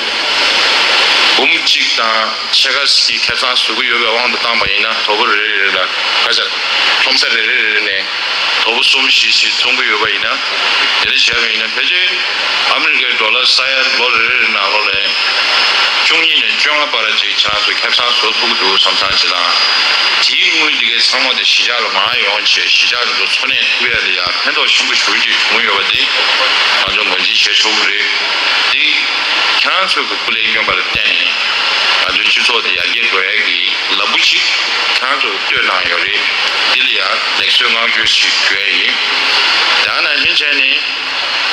འབུམ་གཅིག་དང་ཕྱེད་ཀ་ཞིག་གི་ཁེ་བཟང་བཟོ་གི་ཡོད་པའི་དབང་དུ་བཏང་པ་ཡིན་ན། དོ་པོ་རེ་རེ་ལ་ག་ཚོད། ཁྲོམ་ས་རེ་རེ་རེ་རེ་ནས་དོ་པོ་གསུམ་བཞི་ཞིག་བཙོང་གི་ཡོད་པ་ཡིན་ན། དེ་འདྲ་བྱས་པ་ཡིན་ན། ཕལ་ཆེར་ཨ་མི་རི་ཀའི་ཌོ་ལར་ས་ཡ་ལོ་རེ་རེ་ནང་ལོགས་ལ་བཅུ་གཉིས་ནས་བཅོ་ལྔ་བར་ཅིག་ཁྱེད་རང་ཚོ་ཁེ་བཟང་བཟོ་ཐུབ་ཀྱི་འདུག་བསམ་བསམ་ཅིག་དང་། དེའི་དངུལ་འདི་གའི་ཚང་མ་དེ་གཞིས་ཆགས་ལ་མར་ཡོང་བྱས། གཞིས་ཆགས་འདི་ཚོ་འཚོ་གནས་ཐུབ་ཡ་ལ་ཡ་ཕན་ཐོགས་ཆེན་པོ་ཞེ་པོ་ཅིག་བྱུང་ཡོད་པ་དེ་ང་ཚོ་ངོས་འཛིན་བྱེད་ཆོག་གི་རེད། དེ་ཁྱེད་རང་ཚོའི་གི་སྐུ་ལས་བསྐྱོན་པ་ལ་བརྟེན་ནས་ང་ཚོའི་སྤྱི་ཚོགས་དེ་ཡར་རྒྱས་འགྲོ་ཡ་གི་ལམ་བུ་ཅིག་ཁྱེད་རང་ཚོར་གཏོད་གནང་ཡོད་རེད། འདི་ལ་ཡང་ལེགས་གསོལ་བསྔགས་བརྗོད་ཞིག་ཞུ་ཡ་ཡིན། ད་ནང་བཞིན་བྱས་ནས་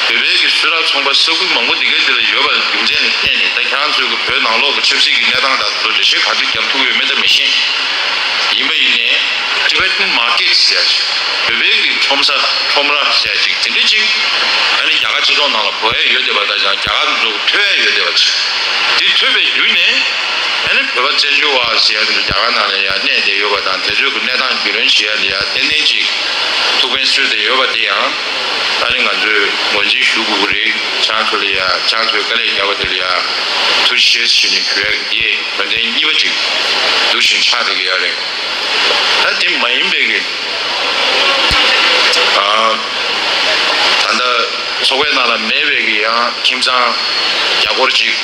བོད་པའི་གི་སུད་ཊར་ཚོང་པ་ས་ཁུལ་མང་པོ་འདི་གའི་འདི་ལ་ཡོད་པ་རྒྱུ་མཚན་ལ་བརྟེན་ནས། ད་ཁྱེད་རང་ཚོའི་གི་བོད་ནང་ལོགས་ཀྱི་ཆབ་སྲིད་ཀྱི་གནས་སྟངས་དང་དེ་ཚོ་འགྲེལ་བཤད་ག་ཚོད་རྒྱབ་ཐུབ་ཡོད་མེད་ད་མི་ཤེས། ཡིན་པ་ཡིན་ནའི་Tibetan markets ཟེར་ཡ་ཅིག་བོད་པའི་གི་ཁྲོམ་ས་ཁྲོམ་ར་ཟེར་ཡ་ཅིག་དེ་འདྲ་ཅིག་ཨ་ནི་རྒྱ་གར་སྤྱི་ཚོགས་ནང་ལ་གོ་ཡ་ཡོད་བསྡད་པ་དང་། ཡང་རྒྱ་གར་དུ་ཐོས་ཡ་ཡོད་བསྡད་པ་ཅིག་དེ་ཐོས་པའི་བརྒྱུད་ནས་ཨ་ནི་བོད་པ་བཙན་བྱོལ་བ་ཟེར་ཡ་དེ་ཚོ་རྒྱ་གར་ནང་ལ་ཡ་གནས་བསྡད་ཡོད་པ་དང་། དེ་ཚོའི་གི་གནས་སྟངས་རྒྱུས་ལོན་བྱེད་ཡ་ལ་ཡ་ཏན་ཏན་ཅིག་ཐུགས་ཕན་གསོས་བསྡད་ཡོད་པ་དེ་ཡང་ཨ་ནི་ང་ཚོས་ངོས་འཛིན་ཞུ་དགོས་ཀྱི་རེད། ཁྱེད་རང་ཚོ་ལ་ཡ། ཁྱེད་རང་ཚོས་དཀའ་ལས་བརྒྱབ་པ་དེ་ལ་ཡ་ཐུགས་རྗེ་ཆེ་ཞུས་ནས་ཞུ་ཡ་གི་དེ་དོན་ཚན་གཉིས་པ་ཅིག་འདུག་བཞིན་ཆགས་བསྡད་ཀྱི་ཡོད་རེད། ད་དེ་མ་ཡིན་པའི་གི་ཨ། ད་ལྟ་ཚོགས་པའི་ནང་ལ་མེད་པའི་གི་ཡང་ཁྱིམ་ཚང་རྒྱ་སྒོར་གཅིག་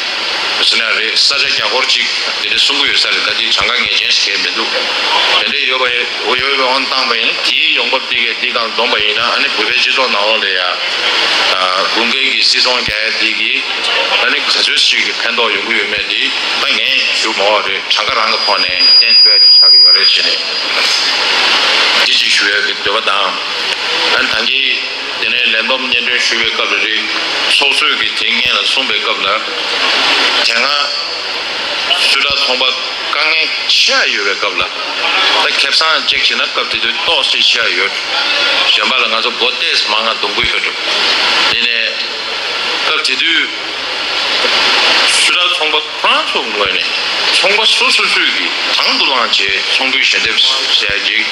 ཟེར་ན་རེད། ས་ཆ་རྒྱ་སྒོར་གཅིག་དེ་འདྲ་གསུང་གི་ཡོད་ས་རེད། ད་དེ་གྲངས་ཀ་ངེས་ཅན་ཞིག་མི་འདུག་དེ་འདྲ་ཡོད་པ་ཡོད་པའི་དབང་བཏང་པ་ཡིན་ན། དེའི་ཡོང་འབབ་དེ་གས་དེ་དང་བསྡོམས་པ་ཡིན་ན། ཨ་ནི་བོད་པའི་སྤྱི་ཚོགས་ནང་ལོགས་ལ་ཡ་དགུན་ཁའི་གི་སིལ་ཚོང་རྒྱག་ཡ་དེ་གི་ཨ་ནི་ག་ཚོད་ཅིག་གི་ཕན་ཐོགས་ཡོང་གི་ཡོད་མེད་དེ་ད་ངས་ཞུ་མ་བ་རེད། གྲངས་ཀ་རང་གི་ཐོག་ནས་བསྟན་ཐུབ་ཡ་ཆགས་ཀྱི་ཡོད་རེད་བྱས་ནས། འདི་ཅིག་ཞུ་ཡ་གི་འདོད་པ་དང་། ཨ་ནི་ད་གིན་དེ་ནས་ལས་བསྡོམས་སྙན་སྒྲོན་ཞུ་བའི་སྐབས་ལ་རེད། ཚོགས་གཙོས་ཀྱི་དེ་སྔོན་ལ་གསུངས་པའི་སྐབས་ལ། དེ་སྔ་སུད་ཊར་ཚོང་པ་དཀའ་ངལ་ཆེ་བ་ཡོད་པའི་སྐབས་ལ། ད་ཁེ་བཟང་ཅིག་བྱས་ན་སྐབས་དེ་དུས་ཏོག་ཙམ་ཆེ་བ་ཡོད། གཞན་པ་ལ་ང་ཚོ་སྒོ་ཏོག་ཙམ་མང་ང་རྡུང་གི་ཡོད་འགྲོ། དེ་ནས་སྐབས་དེ་དུས། སུད་ཊར་ཚོང་པ་ཁོ་རང་ཚོའི་ངོས་ནས་ཚོང་པ་སོ་སོ་སོས་ཀྱིས་དང་དུ་བླངས་བྱས་ཚོང་འབུལ་ཞལ་འདེབས་ཟེར་ཡ་ཅིག་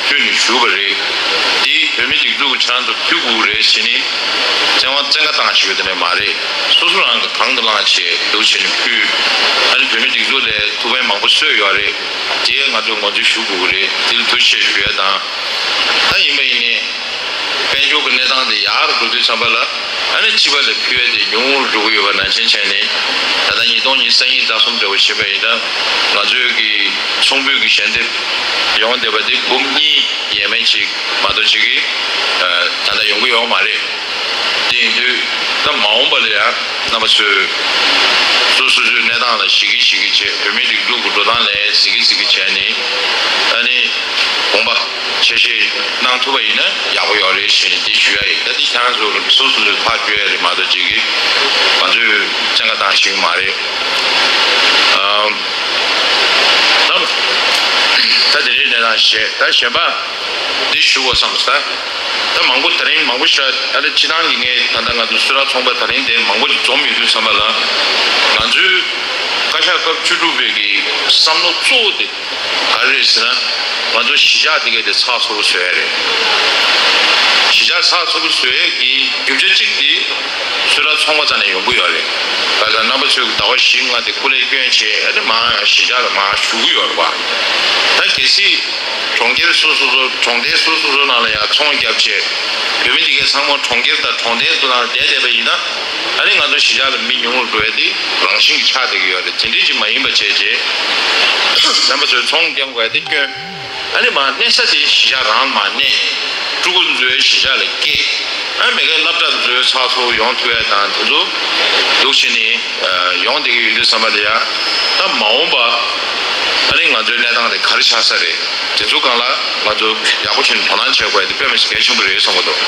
ཕུལ་ནས་བཞུགས་པ་རེད། འདི་བོད་མི་སྒྲིག་འཛུགས་ཀྱིས་ཁྱེད་རང་ཚོར་ཕུལ་དགོས་རེད་ཟེར་ནས་བཙན་དབང་བཙན་བཀའ་བཏང་བཞག་ཡོད་དེ་ནས་མ་རེད། སོ་སོ་རང་གིས་དང་དུ་བླངས་བྱས་འདུག་བྱས་ནས་ཕུལ། ཨ་ནི་བོད་མི་སྒྲིག་འཛུགས་ལ་ཐུགས་ཕན་མང་པོ་གསོས་ཡོད་རེད། དེ་ང་ཚོས་ངོས་འཛིན་ཞུ་དགོས་ཀྱི་རེད། དེ་ལ་ཐུགས་རྗེ་ཆེ་ཞུ་ཡ་དང་། ད་ཡིན་པ་ཡིན་ནའི། དཔལ་འབྱོར་གྱི་གནས་སྟངས་དེ་ཡག་རུ་འགྲོ་དུས་ཙམ་པ་ལ། ཨ་ནི་སྤྱི་པ་ལ་ཕུལ་བ་དེ་ཉུང་རུ་འགྲོ་གི་ཡོད་པ་ནང་བཞིན་བྱས་ནས། ད་ལྟ་ཉིས་སྟོང་ཉི་ཤུ་རྩ་གཉིས་རྩ་གསུམ་འདྲ་བོ་བྱེད་པ་ཡིན་ན། ང་ཚོའི་གི་ཚོང་འབུལ་གྱི་ཞལ་འདེབས་ཡོང་བསྡད་པ་དེ་འབུམ་གཉིས་ཡས་མས་ཅིག་མ་གཏོགས་ཅིག་གི་ད་ལྟ་ཡོང་གི་ཡོད་མ་རེད། དེ་ཡིན་དུས་ད་མ་འོངས་པ་ལ་ཡང་རྣམ་པ་ཚོས་སོ་སོ་སོའི་གནས་སྟངས་ལ་གཞིགས་གི་གཞིགས་གི་བྱས། བོད་མིའི་སྒྲིག་འཛུགས་ཀྱི་འགྲོ་སྟངས་ལ་གཟིགས་གི་གཟིགས་གི་བྱས་ནས། ཨ་ནི་དགོངས་པ་ཆ་ཤས་གནང་ཐུབ་པ་ཡིན་ན་ཡག་པོ་ཡོད་རེད་ཞེས་ནས་འདི་ཞུ་ཡ་ཡིན། ད་འདི་ཁྱེད་རང་ཚོ་སོ་སོ་སོས་ཐག་གཅོད་ཡ་རེད་མ་གཏོགས་ཅིག་གི་ང་ཚོས་བཙན་བཀའ་བཏང་ཤེས་ཀྱི་མ་རེད། ཨམ། ད་ད་དེ་རིང་གནས་སྟངས་བཤད། ད་གཞན་པ་འདི་ཞུ་དགོས་བསམ་ས། ད་མང་པོ་དེ་རིང་མང་པོ་ཞིག་ཨ་ལེ་སྤྱི་བཏང་གི་ངས་ད་ལྟ་ང་ཚོ་སུད་ཊར་ཚོང་པ་དེ་རིང་དེ་མང་པོ་ཞིག་འཛོམས་ཡོད་དུས་ཙམ་པ་ལ། ང་ཚོའི་བཀའ་ཤག་སྐབས་བཅུ་དྲུག་པའི་གི་བསམ་བློ་གཙོ་བོ་དེ་ག་རེ་རེད་ཟེར་ན། ང་ཚོ་གཞིས་ཆགས་དེ་གའི་དེ་ཚགས་ཚུད་པོ་བཟོ་ཡ་རེད། གཞིས་ཆགས་ཚགས་ཚུད་པོ་བཟོ་ཡ་གི་རྒྱུ་ཆ་གཅིག་དེ་སུད་ཊར་ཚོང་པ་རྩ་ནས་ཡོང་གི་ཡོད་རེད། ག་ལ་རྣམ་པ་ཚོས་ཟླ་བ་བཞི་ལྔ་དེ་སྐུ་ལས་བསྐྱོན་བྱས། ཨ་ནི་མར་གཞིས་ཆགས་ལ་མར་བཞུགས་ཀྱི་ཡོད་རེད་པ། ད་གལ་སྲིད་གྲོང་ཁྱེར་སོ་སོ་སོ། གྲོང་རྡལ་སོ་སོ་སོ་ནང་ལ་ཡང་ཚོང་བརྒྱབ་བྱས། བོད་མི་དེ་གས་ཚང་མ་གྲོང་ཁྱེར་དང་གྲོང་རྡལ་དུ་ནང་བསྡད་བསྡད་པ་ཡིན་ན། ཨ་ནི་ང་ཚོ་གཞིས་ཆགས་ལ་མི་ཉུང་རུ་འགྲོ་ཡ་དེ་རང་བཞིན་གྱིས་ཆགས་བསྡད་ཀྱི་ཡོད་རེད། དེ་འདྲ་ཅིག་མ་ཡིན་པ་བྱས་བྱས། རྣམ་པ་ཚོས་ཚོང་བརྒྱབ་དགོས་ཡ་དེ་སྐྱོན། ཨ་ནི་མར་གནས་ས་དེ་གཞིས་ཆགས་རང་ལ་མར་གནས། ཕྲུ་གུ་ཚོའི་གཞིས་ཆགས་ལ་སྐྱེས། ཨ་མི་དགེ་སློབ་གྲྭ་ཚོའི་ཚགས་ཚུད་ཡོང་ཐུབ་ཡ་དང་དེ་ཚོ་འདུག་བྱས་ནས་ཡོང་བསྡད་ཀྱི་ཡོད་དུས་ཙམ་པ་ལ་ཡ། ད་མ་འོངས་པ་ཨ་ནི་ང་ཚོའི་གནས་སྟངས་དེ་ག་རེ་ཆགས་ས་རེད། དེ་ཚོ་སྒང་ལ་ང་ཚོ་ཡག་པོ་བྱས་ནས་དོ་སྣང་བྱེད་དགོས་ཡ་དེ་དཔེ་མི་སྲིད་གལ་ཆེན་པོ་རེད་བསམ་གྱི་འདུག་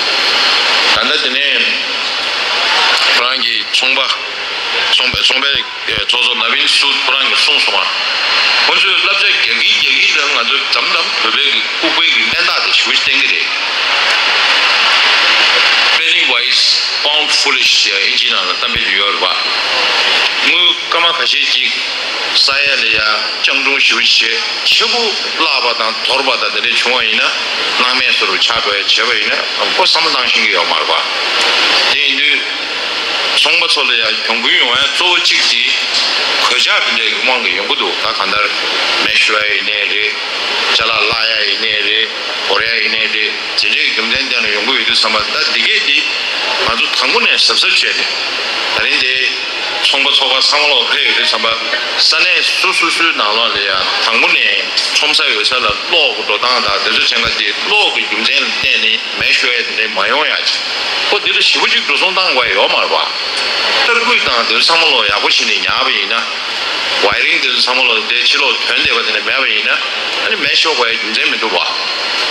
ད་ལྟ་དེ་ནས་ཁོ་རང་གི་ཚོང་པ་ཚོང་པ་ཚོང་པའི་ཚོགས་གཙོ་ན་བིན་སུད་ཁོ་རང་གིས་གསུངས་སོང་ང་། ཁོ་ཚོས་བསླབ་བྱ་རྒྱག་གིན་རྒྱག་གིན་ལ་ང་ཚོ་དམ་དམ་བོད་པའི་གི་ལྐུགས་པའི་གི་གནས་སྟངས་དེ་ཞེ་པོ་ཅིག་བསྟན་གྱི་རེད། Penny wise, pound foolish ཟེར་ཡ་ཨིན་ཇི་ནང་ལ་གཏམ་དཔེ་ཅིག་ཡོད་རེད་པ། དངུལ་སྐར་མ་ཁ་ཤས་ཅིག་བསགས་ཡ་ལ་ཡ་སྤྱང་གྲུང་ཞེ་པོ་ཅིག་བྱེད། ཆེ་པོ་བརླག་པ་དང་དོར་བ་དང་དེ་འདྲ་བྱུང་བ་ཡིན་ན་སྣང་མེད་བཟོ་འདྲ་ཆགས་འགྲོ་ཡ་བྱས་པ་ཡིན་ན་ཁོ་བསམ་བློ་བཏང་ཤེས་ཀྱི་ཡོད་མ་རེད་པ། དེ་ཡིན་དུས། ཚོང་པ་ཚོ་ལ་ཡང་གྱོང་གུན་ཡོང་ཡ་གཙོ་བོ་གཅིག་དེ་གོད་ཆག་དེ་འདྲའི་དབང་གིས་ཡོང་གི་འདུག་ད་གང་ལྟར་མེ་ཤོར་ཡ་ཡིན་ནའི་རེད། ཅ་ལག་བརླག་ཡ་ཡིན་ནའི་རེད། བོར་ཡ་ཡིན་ནའི་རེད། དེ་འདྲའི་རྒྱུ་མཚན་བརྟེན་ནས་ཡོང་གི་ཡོད་དུས་ཙམ་པ་ད་འདི་གས་དེ་ང་ཚོ་དང་པོ་ནས་གཟབ་གཟབ་བྱས་ནས་ད་རིང་དེ་ཚོང་པ་ཚོགས་པ་ཚང་མ་ལོག་ཕེབས་ཡོད་དུས་ཙམ་པ་ས་གནས་སོ་སོ་སོའི་ནང་ལོགས་ལ་ཡང་དང་པོ་ནས་ཁྲོམ་ས་ཡོད་ས་ལ་གློག་གི་འགྲོ་སྟངས་དང་དེ་ཚོ་བྱེད་མཁན་དེ་གློག་གི་རྒྱུ་མཚན་ལ་བརྟེན་ནས་མེ་ཤོར་ཡ་དེ་འདྲའི་མ་ཡོང་ཡ་ཅིག་ཁོ་འདི་ལ་ཞེ་པོ་ཅིག་འགྲོ་སོང་བཏང་དགོས་ཡ་ཡོད་མ་རེད་པ། ཏར་སྐུད་དང་དེ་ཚོ་ཚང་མ་ལོག་ཡག་པོ་བྱས་ནས་ཉར་བ་ཡིན་ན། ཝའི་རིང་དེ་ཚོ་ཚང་མ་ལོག་དེ་ཕྱི་ལོག་ཐོན་བསྡད་པ་དེ་འདྲ་མེད་པ་ཡིན་ན་ཨ་ནི་མེ་ཤོར་དགོས་ཡ་རྒྱུ་མཚན་མི་འདུག་པ།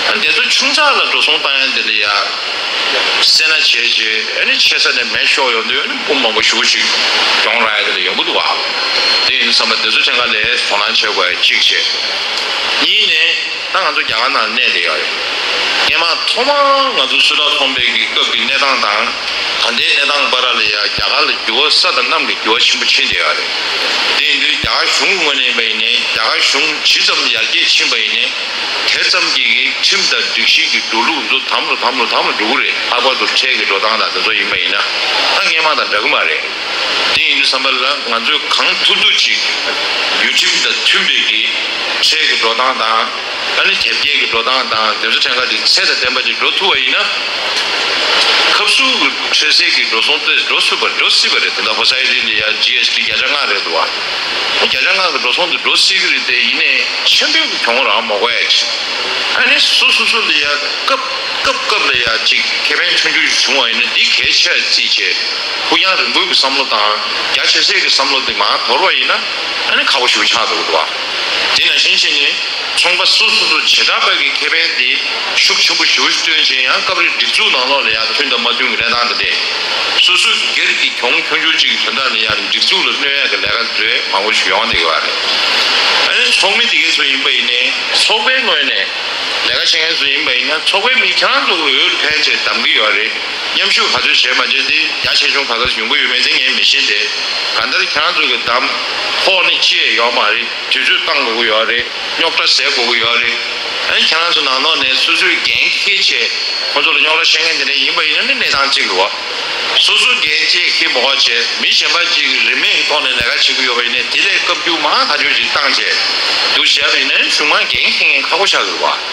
ཨ་ནི་དེ་ཚོ་ཆུང་ཙག་ལ་འགྲོ་སོང་བཏང་ཡ་འདི་ལ་ཡ་སེར་སྣ་བྱས་བྱས་ཨ་ནི་ཆེ་ས་ནས་མེ་ཤོར་ཡོང་དུས་ཨ་ནི་སྤུ་མང་པོ་ཞེ་པོ་ཅིག་གྱོང་རག་ཡ་དེ་ལ་ཡོང་གི་འདུག་པ། དེ་ཡིན་དུས་ཙམ་པ་དེ་ཚོ་ཐད་ཀ་ལ་དོ་སྣང་བྱེད་དགོས་ཡ་གཅིག་བྱས། གཉིས་ནས། ད་ང་ཚོ་རྒྱ་གར་ནང་གནས་བསྡད་ཡོད་རེད། སྔོན་མ་ཐོག་མར་ང་ཚོ་སུད་ཊར་ཚོང་པའི་གི་སྐབས་ཀྱི་གནས་སྟངས་དང་ད་ལྟའི་གནས་སྟངས་བར་ལ་ཡ་རྒྱ་གར་ལ་འགྱུར་བ་ས་དང་གནམ་གྱི་འགྱུར་བ་ཆེན་པོ་ཕྱིན་བསྡད་ཡོད་རེད། དེ་ཡིན་དུས་རྒྱ་གར་གཞུང་གི་ངོས་ནས་ཡིན་པ་ཡིན་ནའི་རྒྱ་གར་གཞུང་ཇི་ཙམ་ཡར་རྒྱས་ཕྱིན་པ་ཡིན་ནའི་དེ་ཙམ་གྱི་གི་ཁྲིམས་དང་སྒྲིག་གཞི་གི་འགྲོ་ལུགས་ཚོ་དམ་ལ་དམ་ལ་དམ་ལ་འགྲོ་གི་རེད། ལྷག་པར་དུ་ཁྲལ་གྱི་འགྲོ་སྟངས་དང་དེ་ཚོ་ཡིན་པ་ཡིན་ན་ད་སྔོན་མ་དང་འདྲ་གི་མ་རེད། དེ་ཡིན་དུས་ཙམ་པ་ལ་ང་ཚོས་གང་ཐུབ་ཐུབ་ཅིག་ཡུལ་ཁྲིམས་དང་མཐུན་པའི་གི་ཁྲལ་གྱི་འགྲོ་སྟངས་དང་། ཨ་ནི་དེབ་སྐྱེལ་གྱི་འགྲོ་སྟངས་དང་དེ་ཚོ་ཐད་ཀ་དེ་ཚད་དང་ལྡན་པ་ཅིག་འགྲོ་ཐུབ་པ་ཡིན་ན། ཁབ་སུ་གི་ཁྲལ་སེལ་གྱི་འགྲོ་སོང་དེ་འགྲོ་སྲིད་པ་འགྲོ་སྲིད་པ་རེད། དེ་འདྲ་ཧོ་སའི་ཊི་ལ་ཡ་ཇི་ཨེས་ཊི་བརྒྱ་ཆ་ལྔ་རེད་འདུག་བ། བརྒྱ་ཆ་ལྔ་གི་འགྲོ་སོང་དེ་འགྲོ་སྲིད་ཀྱི་རེད། དེ་ཡིན་ནའི་ཆེན་པོའི་གྱོང་རག་མ་དགོས་ཡ་ཅིག་ཨ་ནི་སོ་སོ་སོ་ལ་ཡ་སྐབས་སྐབས་སྐབས་ལ་ཡ་ཅིག་ཁེ་ཕན་ཆུང་ཆུང་ཞིག་བྱུང་བ་ཡིན་ན་འདི་གལ་ཆེ་བརྩིས་བྱས་ཕུགས་རྒྱང་རིང་པོའི་གི་བསམ་བློ་དང་རྒྱ་ཆེ་སའི་གི་བསམ་བློ་དེ་མར་དོར་བ་ཡིན་ན་ཨ་ནི་ཁག་པོ་ཞིག་ཆགས་འགྲོ་གི་འདུག་བ། དེ་ནང་བཞིན་བྱས་ནས་ཚོང་པ་སོ་སོ་སོ་བྱེ་བྲག་པ་གི་ཁེ་ཕན་དེ་ཤུགས་ཆེན་པོ་ཞེ་པོ་ཞིག་བཏོན་བྱས་ཡང་སྐབས་རེ་སྒྲིག་འཛུགས་ནང་ལོགས་ལ་ཡང་མཐུན་དང་མ་མཐུན་གྱི་གནས་སྟངས་དེ་འདྲས། སོ་སོའི་སྒེར་གྱི་གྱོང་ཆུང་ཆུང་ཅིག་གི་དོན་དག་ལ་ཡང་སྒྲིག་འཛུགས་ལ་གནོད་ཡག་གི་ལས་ཀ་འདྲ་མང་པོ་ཞིག་ཡོང་བསྡད་ཀྱི་ཡོད་རེད། ཨ་ནི་ཚོགས་མི་དེ་གས་ཚོ་ཡིན་པ་ཡིན་ནའི་ཚོགས་པའི་ངོས་ནས་ལས་ཀ་བྱེད་མཁན་ཚོ་ཡིན་པ་ཡིན་ན་ཚོགས་པའི་མི་ཁྱེད་རང་ཚོ་གི་འོས་ལ་ཕན་བྱས་གདམ་གྱི་ཡོད་རེད། མཉམ་ཞུགས་ག་ཚོད་བྱས་མ་བྱས་དེ་རྒྱ་ཆེ་ཆུང་ག་ཚོད་ཡོང་གི་ཡོད་མེད་དེ་ངས་མི་ཤེས་ཏེ། གང་ལྟར་ཁྱེད་རང་ཚོ་གི་གདམ་ཕོགས་ནི་ཅི་ཡང་ཡོད་མ་རེད། དུས་ཚོད་བཏང་དགོས་ཀྱི་ཡོད་རེད། རྙོག་དྲ་སེལ་དགོས་ཀྱི་ཡོད་རེད། ཨ་ནི་ཁྱེད་རང་ཚོ་ནང་ལོགས་ནས་སོ་སོས་འགན་འཁྱེར་བྱས་ཁོང་ཚོ་ལ་རྙོག་དྲ་བཤད་མཁན་དེ་འདྲ་ཡིན་པ་ཡིན་ན་ནི་གནས་སྟངས་གཅིག་རེད་བ། སོ་སོ་འགན་བཅས་འཁྱེར་མ་དགོས་བྱས་མི་གཞན་པ་གཅིག་གིས་རིན་མེད་ཀྱི་ཐོག་ནས་ལས་ཀ་བྱེད་ཀྱི་ཡོད་པ་ཡིན་ན་དེ་ལས་བཀའ་བཀྱོན་མང་ཐག་ཆོད་ཅིག་བཏང་བྱས་འདུག་བྱས་པ་ཡིན་ན་གཞུང་མང་འགན་འཁྱེར་མཁན་ཁག་པོ་ཆགས་ཀྱི་རེད་བ།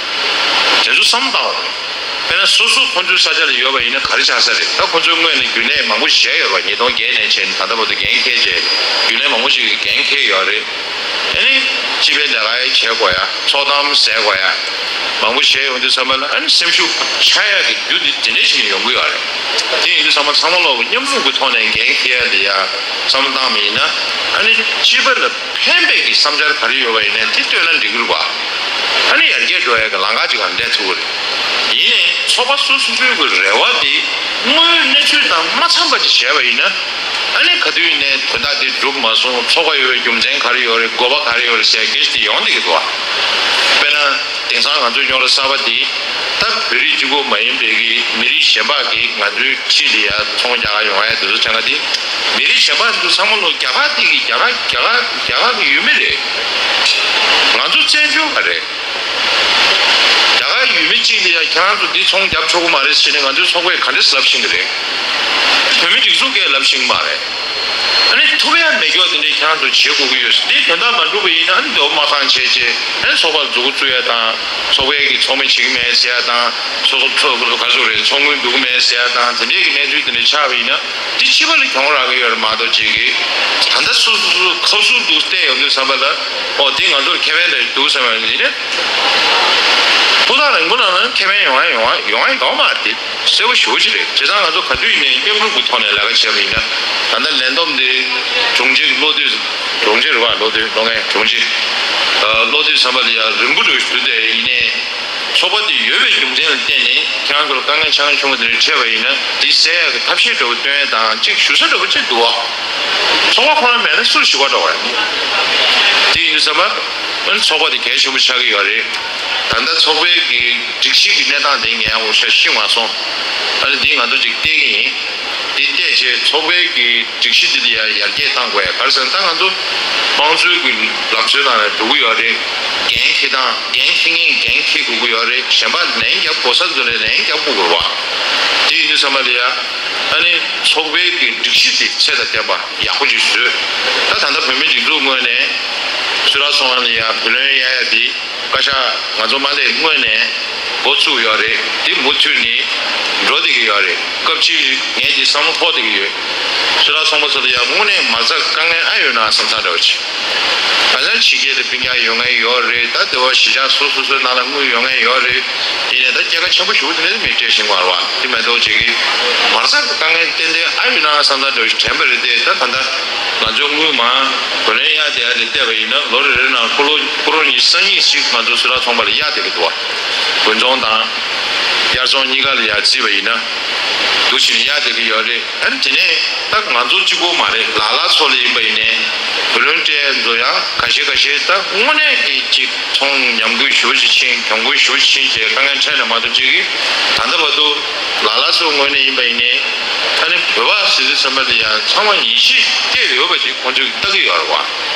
དེ་ཚོ་བསམ་བློ་བཏང་དགོས་རེད། དཔེར་ན་སོ་སོ་ཁོང་ཚོའི་ས་ཆ་ལ་ཡོད་པ་ཡིན་ན་ག་རེ་ཆགས་ས་རེད། ད་ཁོང་ཚོའི་སྔོན་ནས་རྒྱུན་ལས་མང་པོ་བྱས་ཡོད་པ། ཉིས་སྟོང་བརྒྱད་ནས་བྱས་ནས་ད་ལྟ་བར་དུ་འགན་འཁྱེར་བྱས་རྒྱུན་ལས་མང་པོ་ཞིག་གིས་འགན་འཁྱེར་ཡོད་རེད། ཨ་ནི་སྤྱི་པའི་ལས་ཀ་ཡང་བྱེད་དགོས་ཡ། ཚོགས་གཏམ་ཟེར་དགོས་ཡ། མང་པོ་བྱས་ཡོང་དུས་ཙམ་པ་ལ་ཨ་ནི་སེམས་ཤུགས་ཆག་ཡ་གི་རྒྱུ་དེ་དེ་འདྲ་ཞིག་ནས་ཡོང་གི་ཡོད་རེད། དེ་ཡིན་དུས་ཚང་མ་ཚང་མ་ལོག་གི་མཉམ་རུབ་ཀྱི་ཐོག་ནས་འགན་འཁྱེར་ཡ་དེ་ཡ་བསམ་བློ་བཏང་བ་ཡིན་ན་ཨ་ནི་སྤྱི་པ་ལ་ཕན་པའི་གི་བསམ་འཆར་ག་རེ་ཡོད་པ་ཡིན་ནའི་དེ་བཏོན་ན་འགྲིག་གི་རེད་བ། ཨ་ནི་ཡར་རྒྱས་འགྲོ་ཡ་གི་ལམ་ཁ་ཅིག་ག་འདྲ་ཐུག་གི་རེད། ཡིན་ནའི་ཚོགས་པ་སོ་སོ་སོའི་གི་རེ་བ་དེ་དངོས་ཡོད་གནས་ཚུལ་དང་མ་འཚམས་པ་ཅིག་བྱས་པ་ཡིན་ན་ཨ་ནི་ག་དུས་ཡིན་ནའི་དོན་དག་དེ་འགྲུབ་མ་སོང་། ཚོགས་པ་ཡོད་པའི་རྒྱུ་མཚན་ག་རེ་ཡོད་རེད། དགོས་པ་ག་རེ་ཡོད་རེད་ཟེར་སྐད་ཆ་དེ་ཡོང་བསྡད་ཀྱི་འདུག་བ། དཔེར་ན་དེང་སང་ང་ཚོའི་རྙོག་དྲ་གསར་པ་དེ་ད་བོད་རིགས་གཅིག་པོ་མ་ཡིན་པའི་གི་མི་རིགས་གཞན་པ་གིས་ང་ཚོའི་ཕྱི་ལ་ཡ་ཚོང་རྒྱག་ག་ཡོང་ཡ་དེ་ཚོ་ཆ་ང་དེ་མི་རིགས་གཞན་པ་ཚོ་ཚང་མ་ལོ་རྒྱ་གར་དེ་གི་རྒྱ་གར་རྒྱ་གར་རྒྱ་གར་གི་ཡུལ་མི་རེད། ང་ཚོ་བཙན་བྱོལ་བ་རེད། རྒྱ་གར་ཡུལ་མི་གཅིག་ལ་ཡ་ཁྱེད་རང་ཚོ་འདི་ཚོང་རྒྱབ་ཆོག་གི་མ་རེད་ཟེར་ནས་ང་ཚོའི་ཚོགས་པས་ག་འདྲས་ལབ་བཞིན་གི་རེད། བོད་མི་སྒྲིག་འཛུགས་ཀྱིས་ལབ་བཞིན་མ་རེད། ཨ་ནི་ཐུབ་ཡ་མེད་རྒྱུ་དེ་འདྲས་ཁྱེད་རང་ཚོ་བྱེད་དགོས་ཀྱི་ཡོད། འདི་དོན་དག་མ་འགྲུབ་པ་ཡིན་ན་ཨ་ནི་འདོད་མ་ཁང་བྱས་བྱས་ཨ་ནི་ཚོགས་པ་ལ་མཛུབ་གུ་བཙུགས་ཡ་དང་ཚོགས་པའི་གི་ཚོགས་མི་བྱེད་ཀྱི་མེད་ཟེར་ཡ་དང་ཚོགས་ཚོགས་ག་ཚོད་རེད་ཚོགས་དངུལ་འདུག་གི་མེད་ཟེར་ཡ་དང་དེ་འདྲས་ཀྱི་གནས་ཚུལ་དེ་འདྲས་ཆགས་པ་ཡིན་ན། འདི་སྤྱི་པ་ལ་གྱོང་རག་གི་ཡོད་རེད་མ་གཏོགས་ཅིག་གིས་ད་ལྟ་སོ་སོ་སོ་ཁབ་སུ་འདུག་བལྟས་ཡོང་དུས་ཙམ་པ་ལ་ཨོ་འདི་ང་ཚོར་ཁེ་ཕན་རེད་འདུག་བསམ་ཡོང་ནི་རེད། ཕུ་ཐག་རིང་པོ་ནང་ན་ཁེ་ཕན་ཡོང་ཡ་ཡོང་ཡ་ཡོང་ཡ་ཡོད་མ་རེད། དེ་གསལ་པོ་ཞེ་པོ་ཅིག་རེད། བྱས་ཙང་ང་ཚོ་ག་དུས་ཡིན་ནའི་མཉམ་རུབ་ཀྱི་ཐོག་ནས་ལས་ཀ་བྱས་པ་ཡིན་ན། ད་ལྟ་ལས་བསྡོམས་དེ་གྲོང་ཁྱེར་གྱི་བློ་དུས། གྲོང་ཁྱེར་རེད་པ། བློ་དུས་ལོ་ངན་གྲོང་ཁྱེར། ཨ། བློ་དུས་ཙམ་པ་ལ་ཡ་རིང་པོ་འགྲོ་ཞུ་དེ་ཡིན་ནའི། ཚོགས་པ་དེ་ཡོད་པའི་རྒྱུ་མཚན་ལ་བརྟེན་ནས་ཁྱེད་རང་ཚོ་ལ་དཀའ་ངལ་ཆེ་ཁག་ཆུང་ཁག་དེ་འདྲ་འཕྲད་པ་ཡིན་ན། དེ་སེལ་ཡག་གི་ཐབས་ཤེས་འདྲ་པོ་སྟོན་ཡ་དང་གཅིག་ཞུ་ས་འདྲ་པོ་གཅིག་འདུག་པ། ཚོགས་པ་ཁོ་རང་མེད་ན་སུར་ཞུ་བ་འདྲ་པོ་རེད། དེ་ཡིན་དུས་ཙམ་པ་ཨ་ནི་ཚོགས་པ་དེ་གལ་ཆེན་པོ་ཆགས་ཀྱི་ཡོད་རེད། ད་ལྟ་ཚོགས་པའི་གི་སྒྲིག་གཞི་གི་གནས་སྟངས་དེ་ངས་འོ་ཤ་ཤེས་མ་སོང་། ཨ་ནི་འདི་ང་ཚོ་ཅིག་བལྟས་ཀྱི་ཡིན། འདི་བལྟས་བྱས་ཚོགས་པའི་གི་སྒྲིག་གཞི་འདི་ལ་ཡང་ཡར་རྒྱས་གཏང་དགོས་ཡ། ག་རེ་ཟེར་ན་ད་ང་ཚོ་དམངས་གཙོའི་གི་ལམ་སྲོལ་ནང་ནས་འགྲོ་གི་ཡོད་རེད། འགན་འཁྱེར་སྟངས། འགན་འཁྱེར་མཁན་འགན་འཁྱེར་དགོས་ཀྱི་ཡོད་རེད། གཞན་པ་ལན་རྒྱབ་དགོས་ས་ཚོ་ལ་ལན་རྒྱབ་དགོས་ཀྱི་རེད་པ། དེ་ཡིན་དུས་ཙམ་པ་ལ་ཡ་ཨ་ནི་ཚོགས་པའི་གི་སྒྲིག་གཞི་དེ་ཚད་དང་ལྡན་པ་ཡག་པོ་ཅིག་བཟོས། ད་ད་ལྟ་བོད་མིའི་སྒྲིག་འཛུགས་ངོས་ནས་གསུང་རབ་ཚོགས་ཁང་ལ་ཡ་བུ་ལོན་གཡར་ཡ་དེ། བཀའ་ཤག་ང་ཚོ་མ་སླེབས་སྔོན་ནས་འགོ་བཙུགས་ཡོད་རེད། དེ་མུ་མཐུད་ནས་འགྲོ་བསྡད་ཀྱི་ཡོད་རེད། སྐབས་གཅིག་ངས་དེ་བསམ་བློ་ཕོག་བསྡད་ཀྱི་ཡོད། གསུང་རབ་ཚོགས་པ་ཚོ་ལ་ཡང་དངོས་གནས་མ་རྩ་དཀའ་ངལ་ཨ་ཡོད་ན་བསམ་བསམ་འདྲ་བོ་བྱེད། གང་ལྟར་ཕྱི་རྒྱལ་ལ་སྤུན་ཀྱག་ཡོད་མཁན་ཡོད་རེད། ད་དེ་བ་གཞིས་ཆགས་སོ་སོ་སོའི་ནང་ལ་དངུལ་ཡོད་མཁན་ཡོད་རེད། ཡིན་ནའི་ད་སྐྱེད་ཀ་ཆེན་པོ་ཞེ་པོ་དེ་འདྲ་མི་སྤྲད་བཞིན་པ་རེད་པ། དེ་མ་གཏོགས་བྱེད་ཀྱི་མ་རྩ་དཀའ་ངལ་ཏན་ཏན་ཨ་ཡོད་ན་བསམ་བསམ་འདྲ་བོ་ཞིག་དྲན་པ་རེད་དེ། ད་ད་ལྟ་ང་ཚོའི་དངུལ་མང་བུ་ལོན་གཡར་བསྡད་ཡ་དེ་བལྟས་པ་ཡིན་ན། ལོ་རེ་རེ་ནང་ཁོ་ལོ་ཁོ་རང་ཉིད་སང་ཉིན་ཞིག་ང་ཚོ་གསུང་རབ་ཚོགས་པ་ལ་གཡར་བསྡད་ཀྱི་འདུག་པ། དགུན་ཚོང་དང་དབྱར་ཚོང་གཉིས་ཀ་ལ་ཡ་བརྩིས་པ་ཡིན་ན་འདུག་བྱས་ནས་གཡར་བསྡད་ཀྱི་ཡོད་རེད། ཨ་ནི་དེ་ནས་ད་ང་ཚོ་གཅིག་པོ་མ་རེད། ལ་ལ་ཚོ་ལ་ཡིན་པ་ཡིན་ནའི་བུ་ལོན་སྤྲད་ཚོ་ཡང་ཁ་ཤས་ཁ་ཤས་ད་དངོས་གནས་ཀྱི་ཅིག་ཚོང་ཉམས་རྒུད་ཞེ་པོ་ཅིག་ཕྱིན། གྱོང་གུན་ཞེ་པོ་ཅིག་ཕྱིན་བྱས་དཀའ་ངལ་འཕྲད་ནས་མ་གཏོགས་ཅིག་གིས་ད་ལྟ་བར་དུ་ལ་ལ་ཚོ་ངོས་ནས་ཡིན་པ་ཡིན་ནའི་ཨ་ནི་བོད་པ་ཟེར་དུས་ཙམ་པ་དེ་ཡང་ཚང་མ་ཡིད་ཆེས་སྐྱེས་ཡོད་པ་ཅིག་ཁོང་ཚོས་ལྟ་གི་ཡོད་རེད་པ།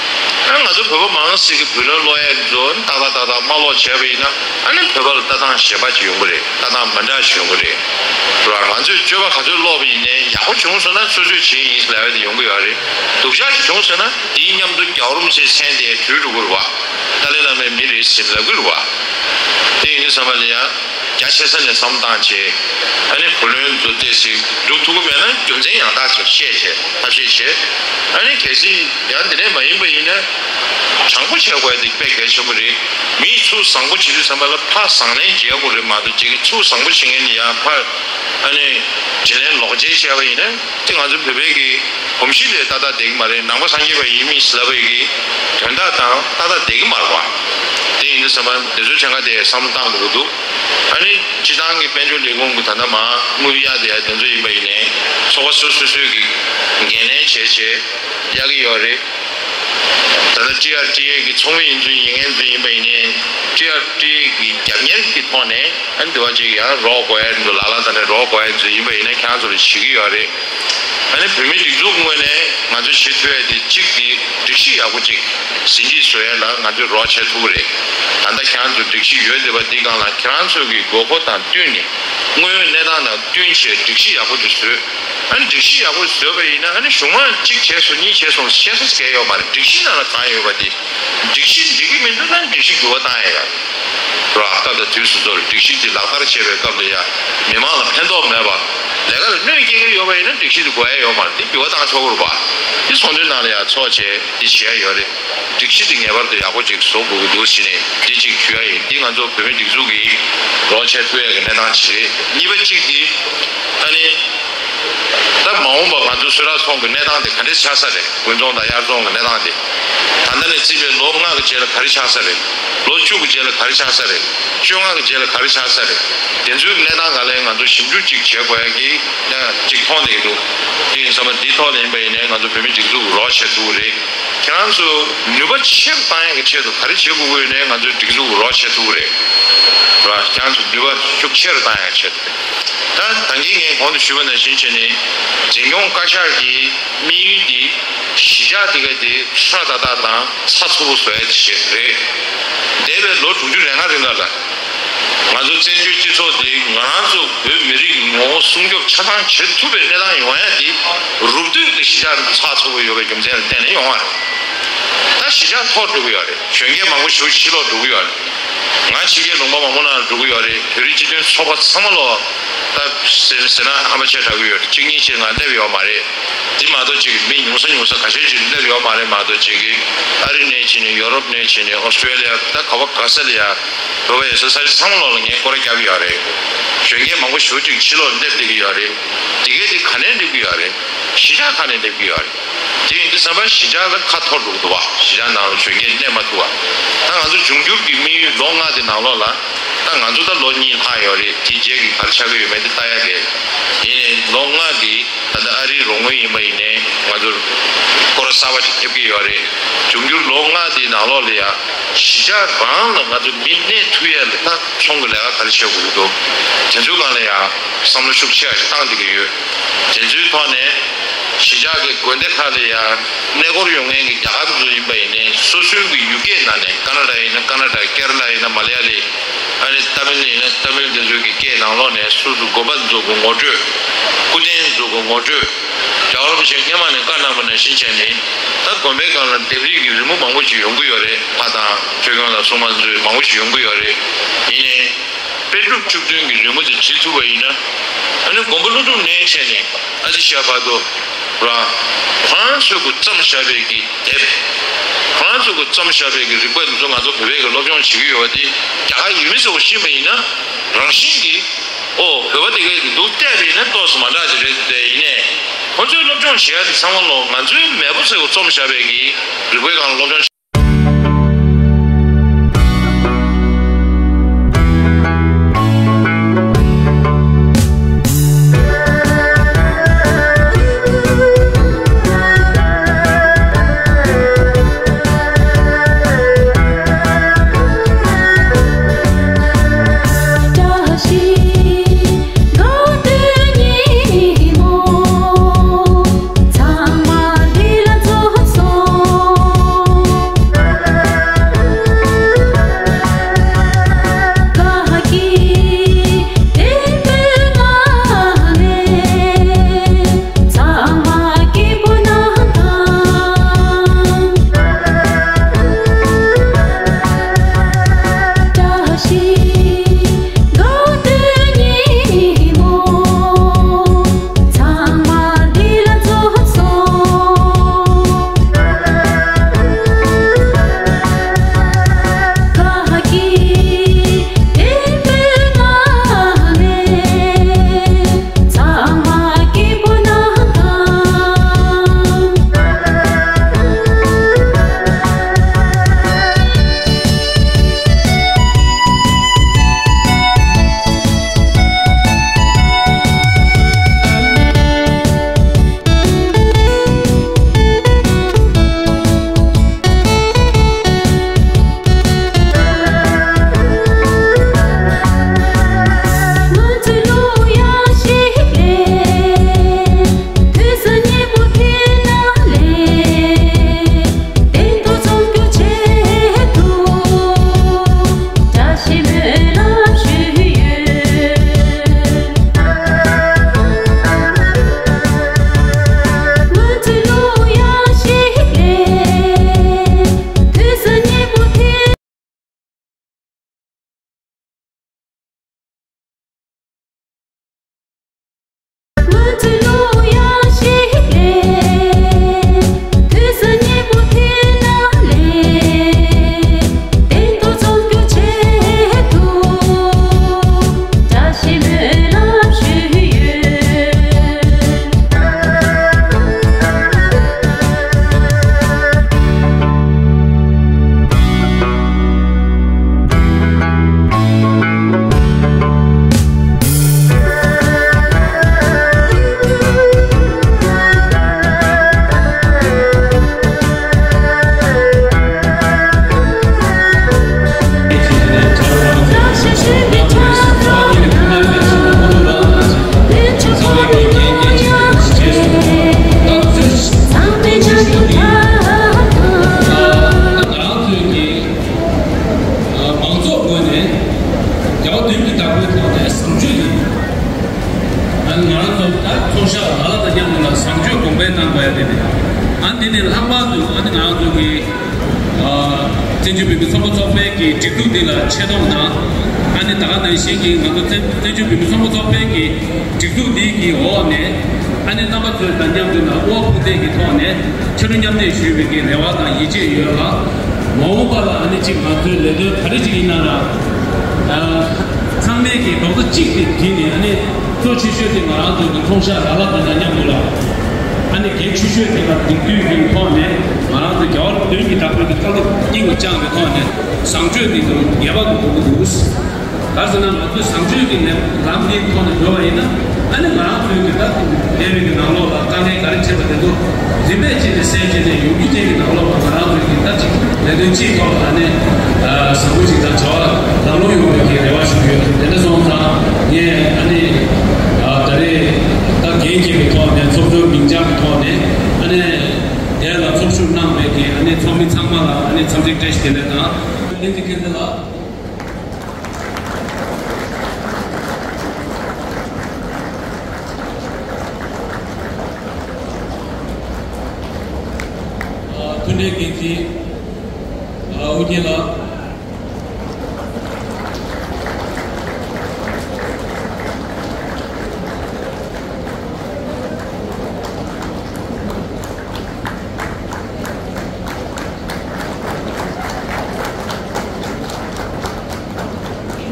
ཨ་ང་ཚོ་བོད་པ་མང་ཟེར་གི་བུ་ལོན་སློག་ཡས་ཚོ་ཏག་ཏག་ཏག་ཏག་མ་སློག་བྱས་པ་ཡིན་ན། ཨ་ནི་བོད་པ་ལ་ལྟ་སྟངས་གཞན་པ་ཅིག་ཡོང་གི་རེད། ལྟ་སྟངས་མི་འདྲ་ཞིག་ཡོང་གི་རེད། རེད་པ། ང་ཚོས་སྤྱོད་པ་ག་ཚོད་ལོག་པ་ཡིན་ནའི་ཡག་པོ་བྱུང་སོང་ན་སོ་སོས་བྱས་ཡིན་ལབ་ཡ་དེ་ཡོང་གི་ཡོད་རེད། སྡུག་ཅག་ཅིག་བྱུང་སོང་ན་དེའི་མཉམ་དུ་རྒྱལ་བ་རིན་པོ་ཆེའི་མཚན་དེ་བྲུས་འགྲོ་གི་རེད་པ། ཏཱ་ལའི་བླ་མའི་མི་རེད་ཟེར་ལབ་གི་རེད་པ། དེ་ཡིན་དུས་ཙམ་པ་ལ་ཡང་རྒྱ་ཆེ་ས་ནས་བསམ་བློ་བཏང་བྱས། ཨ་ནི་བུ་ལོན་ཚོ་ཏོག་ཙམ་སྒྲུབ་ཐུབ་ཀྱི་མེད་ན་རྒྱུ་མཚན་ཡང་དག་ཅིག་བཤད་བྱས་ཐབས་ཤེས་བྱས། ཨ་ནི་གལ་སྲིད་ཡང་དེ་འདྲ་མ་ཡིན་པ་ཡིན་ན་དྲང་པོ་བྱེད་དགོས་ཡ་དེ་དཔེ་གལ་ཆེན་པོ་རེད། མི་ཚུར་བཟང་པོ་བྱེད་དུས་ཙམ་པ་ལ་ཕར་བཟང་ལན་འཇལ་དགོས་རེད་མ་གཏོགས། ཅིག་ཚུར་བཟང་པོ་བྱེད་མཁན་ནི་ཡང་ཕར་ཨ་ནི་དྲིན་ལན་ལོག་འཇལ་བྱས་པ་ཡིན་ན། དེ་ང་ཚོ་བོད་པའི་གི་གོམས་གཤིས་དེ་ཏག་ཏག་བསྡད་ཀྱི་མ་རེད། ནང་པ་སངས་རྒྱས་པ་ཡིན་མིན་ཟེར་ལབ་པའི་གི་དོན་དག་དང་ཏག་ཏག་བསྡད་ཀྱི་མ་རེད་པ། དེ་ཡིན་དུས་ཙམ་པ་འདི་ཚོའི་གྲས་ཀ་དེ་བསམ་བློ་བཏང་དགོས་ཀྱི་འདུག་ཨ་ནི་སྤྱི་བཏང་གི་དཔལ་འབྱོར་ལས་ཁུངས་ཀྱི་ད་ལྟ་མ་དངུལ་གཡར་དེ་ཡ་དེ་ཚོ་ཡིན་པ་ཡིན་ནའི་ཚོགས་པ་སོ་སོ་སོའི་གི་འགན་ལེན་བྱས་བྱས་གཡར་གྱི་ཡོད་རེད། ད་ལྟ་ཊི་ཨར་ཊི་ཨེ་གི་ཚོགས་མི་ཡིན་ཚུལ་ཡིན་མཁན་ཚོ་ཡིན་པ་ཡིན་ནའི་ཊི་ཨར་ཊི་ཨེ་གི་རྒྱབ་གཉེར་གྱི་ཐོག་ནས་ཨ་ནི་འདི་བ་ཅིག་ཡང་རོགས་དགོས་ཡ་འདུག་ལ་ལ་ད་ནས་རོགས་དགོས་ཡ་ཚོ་ཡིན་པ་ཡིན་ན་ཁྱེད་རང་ཚོ་ལ་བྱེད་ཀྱི་ཡོད་རེད། ཨ་ནི་བོད་མིའི་སྒྲིག་འཛུགས་ངོས་ནས་ང་ཚོས་བྱེད་ཐུབ་ཡ་དེ་གཅིག་དེ་སྒྲིག་གཞི་ཡག་པོ་ཅིག་ཟིན་བྲིས་བཟོ་ཡ་ལ་ང་ཚོས་རོགས་བྱེད་ཐུབ་ཀྱི་རེད། ད་ལྟ་ཁྱེད་རང་ཚོ་སྒྲིག་གཞི་ཡོད་བསྡད་པ་འདི་སྒང་ལ་ཁྱེད་རང་ཚོ་གི་དགོས་མཁོ་དང་བསྟུན་ནས་དངོས་ཡོད་གནས་སྟངས་དང་བསྟུན་བྱས་སྒྲིག་གཞི་ཡག་པོ་ཅིག་བཟོས། ཨ་ནི་སྒྲིག་གཞི་ཡག་པོ་བཟོས་པ་ཡིན་ན་ཨ་ནི་གཞུང་མང་གཅིག་བྱས་སོང་གཉིས་བྱས་སོང་བཤད་ས་གལ་ཡོད་མ་རེད། སྒྲིག་གཞི་ནང་ལ་གང་ཡོད་པ་དེ། སྒྲིག་གཞི་འགྲིག་གི་མི་འདུག་ན་སྒྲིག་གཞི་འགྱུར་བ་བཏང་ཡ་ཡོད་རེད། སྐབས་དང་དུས་སུ་ཚོར་སྒྲིག་གཞི་དེ་ལག་བསྟར་བྱེད་པའི་སྐབས་ལ་ཡ་མི་མང་ལ་ཕན་ཐོགས་མེད་པ། ལས་ཀ་ལ་གནོད་སྐྱེལ་གྱི་ཡོད་པ་ཡིན་ན་སྒྲིག་གཞི་དེ་དགོས་ཡ་ཡོད་མ་རེད། དེ་འགྱུར་བ་བཏང་ཆོག་གི་རེད་པ། དེ་ཚོགས་འདུའི་ནང་ལ་ཡ་ཚོགས་བྱས་དེ་བྱེད་ཡ་ཡོད་རེད། སྒྲིག་གཞི་དེ་ངེས་པར་དུ་ཡག་པོ་ཅིག་བཟོ་དགོས་ཀྱི་འདུག་ཟེར་ནས་དེ་གཅིག་ཞུ་ཡ་ཡིན། དེ་ང་ཚོ་བོད་མི་སྒྲིག་འཛུགས་ཀྱིས་རོགས་བྱེད་ཐུབ་ཡ་གི་གནས་སྟངས་ཅིག་རེད། གཉིས་པ་གཅིག་དེ་ཨ་ནི། ད་མ་འོངས་པ་ང་ཚོ་གསུང་རབ་ཚོགས་ཀྱི་གནས་སྟངས་དེ་ག་འདྲས་ཆགས་ས་རེད། དགུན་ཚོང་དང་དབྱར་ཚོང་གི་གནས་སྟངས་དེ། ད་ལྟ་ནས་བརྩིས་པའི་ལོ་ལྔ་གི་རྗེས་ལ་ག་རེ་ཆགས་ས་རེད། ལོ་བཅུ་གི་རྗེས་ལ་ག་རེ་ཆགས་ས་རེད། བཅོ་ལྔ་གི་རྗེས་ལ་ག་རེ་ཆགས་ས་རེད། དེ་ཚོའི་གནས་སྟངས་སྒང་ལ་ང་ཚོ་ཞིབ་འཇུག་ཅིག་བྱེད་དགོས་ཡ་གི་ཅིག་མཐོང་བསྡད་ཀྱི་འདུག་དེ་ཡིན་ཙང་འདིའི་ཐོག་ལ་ཡིན་པ་ཡིན་ནའི་ང་ཚོ་བོད་མི་སྒྲིག་འཛུགས་རོགས་བྱེད་ཐུབ་ཀྱི་རེད། ཁྱེད་རང་ཚོ་ནུས་པ་ཆེ་རུ་བཏང་ཡ་གི་ཆེད་དུ་ག་རེ་བྱེད་དགོས་ཀྱི་ཡོད་ནའི་ང་ཚོའི་སྒྲིག་འཛུགས་རོགས་བྱེད་ཐུབ་ཀྱི་རེད། ར་ཁྱེད་རང་ཚོ་ནུས་པ་ཤུགས་ཆེ་རུ་བཏང་ཡ་གི་ཆེད་དུ། ད་ད་གིན་ངས་གོང་དུ་ཞུས་པ་ནང་བཞིན་བྱས་ནས་འཛིན་སྐྱོང་བཀའ་ཤག་གི་དམིགས་ཡུལ་འདི་གཞིས་ཆགས་འདི་ག་དེ་ཧྲ་ཏག་ཏག་དང་ཚགས་ཚུད་པོ་བཟོ་ཡ་དེ་ཞིག་རེད། འདས་པའི་ལོ་དྲུག་ཅུ་རེ་ལྔ་རིང་ལ་ལ་ང་ཚོ་བཙན་བྱོལ་སྤྱི་ཚོགས་འདི་ང་རང་ཚོ་བོད་མི་རིགས་ངོ་བོ་སྲུང་སྐྱོབ་ཆ་ཚང་བྱེད་ཐུབ་པའི་གནས་སྟངས་ཡོང་ཡ་འདི་རུབ་སྟོད་ཀྱི་གཞིས་ཆགས་འདི་ཚགས་ཚུད་པོ་ཡོད་པའི་རྒྱུ་མཚན་ལ་བརྟེན་ནས་ཡོང་བ་རེད། ད་གཞིས་ཆགས་མཐོ་འགྲོ་གི་ཡོད་རེད། གཞོན་སྐྱེས་མང་པོ་ཞིག་ཕྱིར་ལོག་འགྲོ་གི་ཡོད་རེད། ང་ཕྱི་རྒྱལ་ལུང་པ་མང་པོ་ནང་འགྲོ་གི་ཡོད་རེད། བོད་རིགས་སྤྱི་མཐུན་ཚོགས་པ་ཚང་མ་ལོ་ད་ཟེར་ཟེར་ན་ཨ་མ་ཆེ་དྲག་གི་ཡོད་རེད། གཅིག་གཉིས་ཅིག་ང་སླེབས་ཡོད་མ་རེད། དེ་མ་གཏོགས་ཅིག་མི་ཉུང་ས་ཉུང་ས་ཁ་ཤས་ཅིག་སླེབས་ཡོད་མ་རེད། མ་གཏོགས་ཅིག་གི་ཨ་རི་ནས་ཕྱིན་ནས་ཡོ་རོབ་ནས་ཕྱིན་ནས་ཨོ་སི་ཀྲེ་ལི་ཡ་ད་ག་བ་ག་ས་ལ་ཡ་བོད་པ་ཡོད་ས་ས་ཆ་ཚང་མ་ལོ་ལ་ངས་སྐོར་ར་བརྒྱབ་ཡོད་རེད། གཞོན་སྐྱེས་མང་པོ་ཞེ་པོ་ཅིག་ཕྱི་ལོགས་སླེབས་བསྡད་ཀྱི་ཡོད་རེད། དེ་གས་དེ་ག་ནས་སླེབས་ཀྱི་ཡོད་རེད། གཞིས་ཆགས་ཁག་ནས་སླེབས་ཀྱི་ཡོད་རེད། དེ་ཡིན་དུས་ཙམ་པ་གཞིས་ཆགས་ལ་ཁ་འཐོར་འགྲོ་གི་འདུག་བ། གཞིས་ཆགས་ནང་ལ་གཞོན་སྐྱེས་གནས་མ་ཐུབ་བ། ད་ང་ཚོ་འབྱུང་འགྱུར་གྱི་དམིགས་ཡུལ་ལོ་ལྔ་དེ་ནང་ལོགས་ལ། ད་ང་ཚོ་ད་ལོ་གཉིས་ལྷག་ཡོད་རེད། དེ་རྗེས་ཀྱི་ག་རེ་ཆགས་ཀྱི་ཡོད་མེད་དེ་ལྟ་ཡ་གི། ཡིན་ནའི་ལོ་ལྔ་གི་ད་ལྟ་ཨ་རིའི་རོགས་དངུལ་ཡིན་པ་ཡིན་ནའི་ང་ཚོར་སྐོར་ར་གསར་པ་ཞིག་ཐེབས་ཀྱི་ཡོད་རེད། འབྱུང་འགྱུར་ལོ་ལྔ་དེའི་ནང་ལོགས་ལ་ཡ་གཞིས་ཆགས་རང་ལ་ང་ཚོ་མི་གནས་ཐུབ་ཡ་ལ་ད་ཚོང་གི་ལས་ཀ་ག་རེ་བྱེད་དགོས་ཀྱི་འདུག་དེ་ཚོའི་སྒང་ལ་ཡ་བསམ་བློ་ཤུགས་ཆེ་བ་ཞིག་བཏང་བསྡད་ཀྱི་ཡོད། དེ་ཚོའི་ཐོག་ནས་གཞིས་ཆགས་ཀྱི་དགོན་སྡེ་ཁག་ལ་ཡ་གནས་སྐོར་ཡོང་མཁན་གྱི་རྒྱ་གར་ཚོ་ཡིན་པ་ཡིན་ནའི་སོ་སོའི་གི་ཡུལ་སྐད་ནང་ནས་ཀ་ན་ཌ་ཡིན་ན་ཀ་ན་ཌ། ཀེ་ར་ལ་ཡིན་ན་མ་ལ་ཡ་ལི། ཨ་ནི་ཏ་མིལ་ཡིན་ན་ཏ་མིལ་དེ་ཚོའི་གི་སྐད་ནང་ལོགས་ནས་སོ་སོ་དགོན་པ་ཚོ་གི་ངོ་སྤྲོད། སྐུ་རྟེན་ཚོ་གི་ངོ་སྤྲོད། རྒྱལ་བ་རིན་པོ་ཆེ་སྔས་མ་ནས་བཀའ་གནང་བ་ནང་བཞིན་བྱས་ནས་ད་དགོན་པའི་སྒང་ལ་ལྡེབས་རིས་ཀྱི་རི་མོ་མང་པོ་ཞིག་ཡོང་གི་ཡོད་རེད། ལྷ་དང་ཆོས་སྐྱོང་དང་སྲུང་མ་ཚོའི་མང་པོ་ཞིག་ཡོང་གི་ཡོད་རེད། ཡིན་ནའི། པཎ་གྲུབ་བཅུ་བདུན་གྱི་རི་མོ་དེ་བྲིས་ཐུབ་པ་ཡིན་ན། ཨ་ནི་དགོན་པ་ཀླུ་སྒྲུབ་ནས་བྱས་ནས་ཨ་ཏི་ཤ་བར་དུ་ར། ཁོ་རང་ཚོས་ཀྱིས་བརྩམས་བཞག་པའི་གི་དེབ། ཁོ་རང་ཚོས་ཀྱིས་བརྩམས་བཞག་པའི་གི་རིག་པ་འདི་ཚོ་ང་ཚོ་བོད་པའི་གི་སློབ་སྦྱོང་བྱེད་ཀྱི་ཡོད་པ་དེ་རྒྱ་གར་ཡུལ་མི་ཚོས་ཤེས་པ་ཡིན་ན། རང་བཞིན་གྱིས་ཨོ་བོད་པ་དེ་གས་འདུག་བལྟས་པ་ཡིན་ན་ཏོག་ཙམ་མ་འདྲ་ཅིག་རེད་དེ། ཡིན་ནའི་ཁོ་ཚོའི་སློབ་སྦྱོང་བྱེད་ཡ་དེ་ཚང་མ་ལོ་ང་ཚོའི་མེས་པོ་ཚོས་ཀྱིས་རྩོམ་བཞག་པའི་གི་རིག་པའི་སྒང་ལ་སློབ་སྦྱོང་བྱེད། མང་ཚོགས་ངོས་ནས་རྒྱལ་བ་དོན་གྱི་བདག་པོའི་ཐོག་ནས་བཟང་སྤྱོད་ཀྱི། ཨ་ནི་ང་རང་ཚོ་ད་ཚོགས་ཞབས་ལ་ལ་དང་མཉམ་དུ་ལ་བཟང་སྤྱོད་གོང་འཕེལ་གནང་དགོས་ཡ་དེ་རེད། ཨ་ནི་དེ་ནས་ལྷག་པར་དུ་ཨ་ནི་ང་རང་ཚོ་གི་ཨ་ བཙན་བྱོལ་བོད་མིའི་ཚོགས་པ་ཚོགས་པའི་གི་སྒྲིག་འཛུགས་འདི་ལ་ཆེ་མཐོང་དང་། ཨ་ནི་ད་ག་ནང་བཞིན་གྱི་ང་ཚོ་བཙན་བཙན་བྱོལ་བོད་མིའི་ཚོགས་པ་ཚོགས་པའི་གི་སྒྲིག་འཛུགས་འདི་གི་འོག་ནས། ཨ་ནི་རྣམ་པ་ཚོ་དང་མཉམ་དུ་ན་དབུ་བ་ཕུག་འདེད་ཀྱི་ཐོག་ནས་ཕྱག་རོགས་མཉམ་འདེགས་ཞུ་བའི་གི་རེ་བ་དང་ཡིད་ཆེས་ཡོད་ལ། མ་འོངས་པ་ལ་ཨ་ནི་གཅིག་ང་ཚོའི་ལས་དོན་ག་རེ་ཅིག་ཡིན་ན་ར། ཨ། ཚང་མས་ཀྱི་རྡོག་རྩ་གཅིག་ཏུ་བསྒྲིལ་ནས། ཨ་ནི་གཙོ་ཆེ་ཤོས་དེ་ང་རང་ཚོ་གི་ཚོང་ཤག་ར་ལག་དེ་དང་མཉམ་དུ་ལ། ཨ་ནི་གལ་ཆེ་ཤོས་དེ་ལ་སྒྲིག་འཛུགས་ཀྱི་ཐོག་ནས་ང་རང་ཚོ་རྒྱལ་བ་དོན་གྱི་བདག་པོའི་གི་བཀའ་སློབ་སྙིང་ལ་བཅངས་པའི་ཐོག་ནས་བཟང་སྤྱོད་འདི་ཚོ་ངེས་པར་དུ་དགོས་ཀྱི་འདུག། ག་རེ་ཟེར་ན། ང་ཚོས་བཟང་སྤྱོད་ཀྱི་ལམ་འདིའི་ཐོག་ནས་འགྲོ་བ་ཡིན་ན། ཨ་ནི་ང་རང་ཚོའི་གི་ད་འདས་པའི་གི་ནང་ལོགས་ལ་དཀའ་ངལ་ག་རེ་འཕྲད་པ་དེ་ཚོ་རིམ་པས་བྱས་ནས་སེལ་བྱས་ནས། ཡོང་རྒྱུ་ཅན་གྱི་ནང་ལོགས་ལ་ང་རང་ཚོའི་གི་ད་ཅིག་ལས་དོན་སྤྱིའི་ཐོག་ལ་ནས་བཟང་པོ་ཞིག་དང་བྱ་བ་ལམ་ལྷོང་ཡོང་བའི་གི་རེ་བ་ཞུ་གི་ཡོད། དེ་འདྲ་སོང་ཙང་ངས་ཨ་ནི་ད་རེས་ད་འགན་འཁྱེར་བའི་ཐོག་ནས། ཚོགས་གཙོའི་མིང་བྱང་གི་ཐོག་ནས། ཨ་ནི་དེ་ལ་ཚོགས་ཞུགས་གནང་བའི་གི་ཨ་ནི་ཚོགས་མི་ཚང་མ་ལ་ཨ་ནི་འཚམས་འདྲི་བཀྲ་ཤིས་བདེ་ལེགས་དང་། བསྟན་འཛིན་སྐལ་བཟང་ལགས། མཐུན་སྒྲིལ་འགན་འཛིན་ཨ་ཨུ་རྒྱན་ལགས།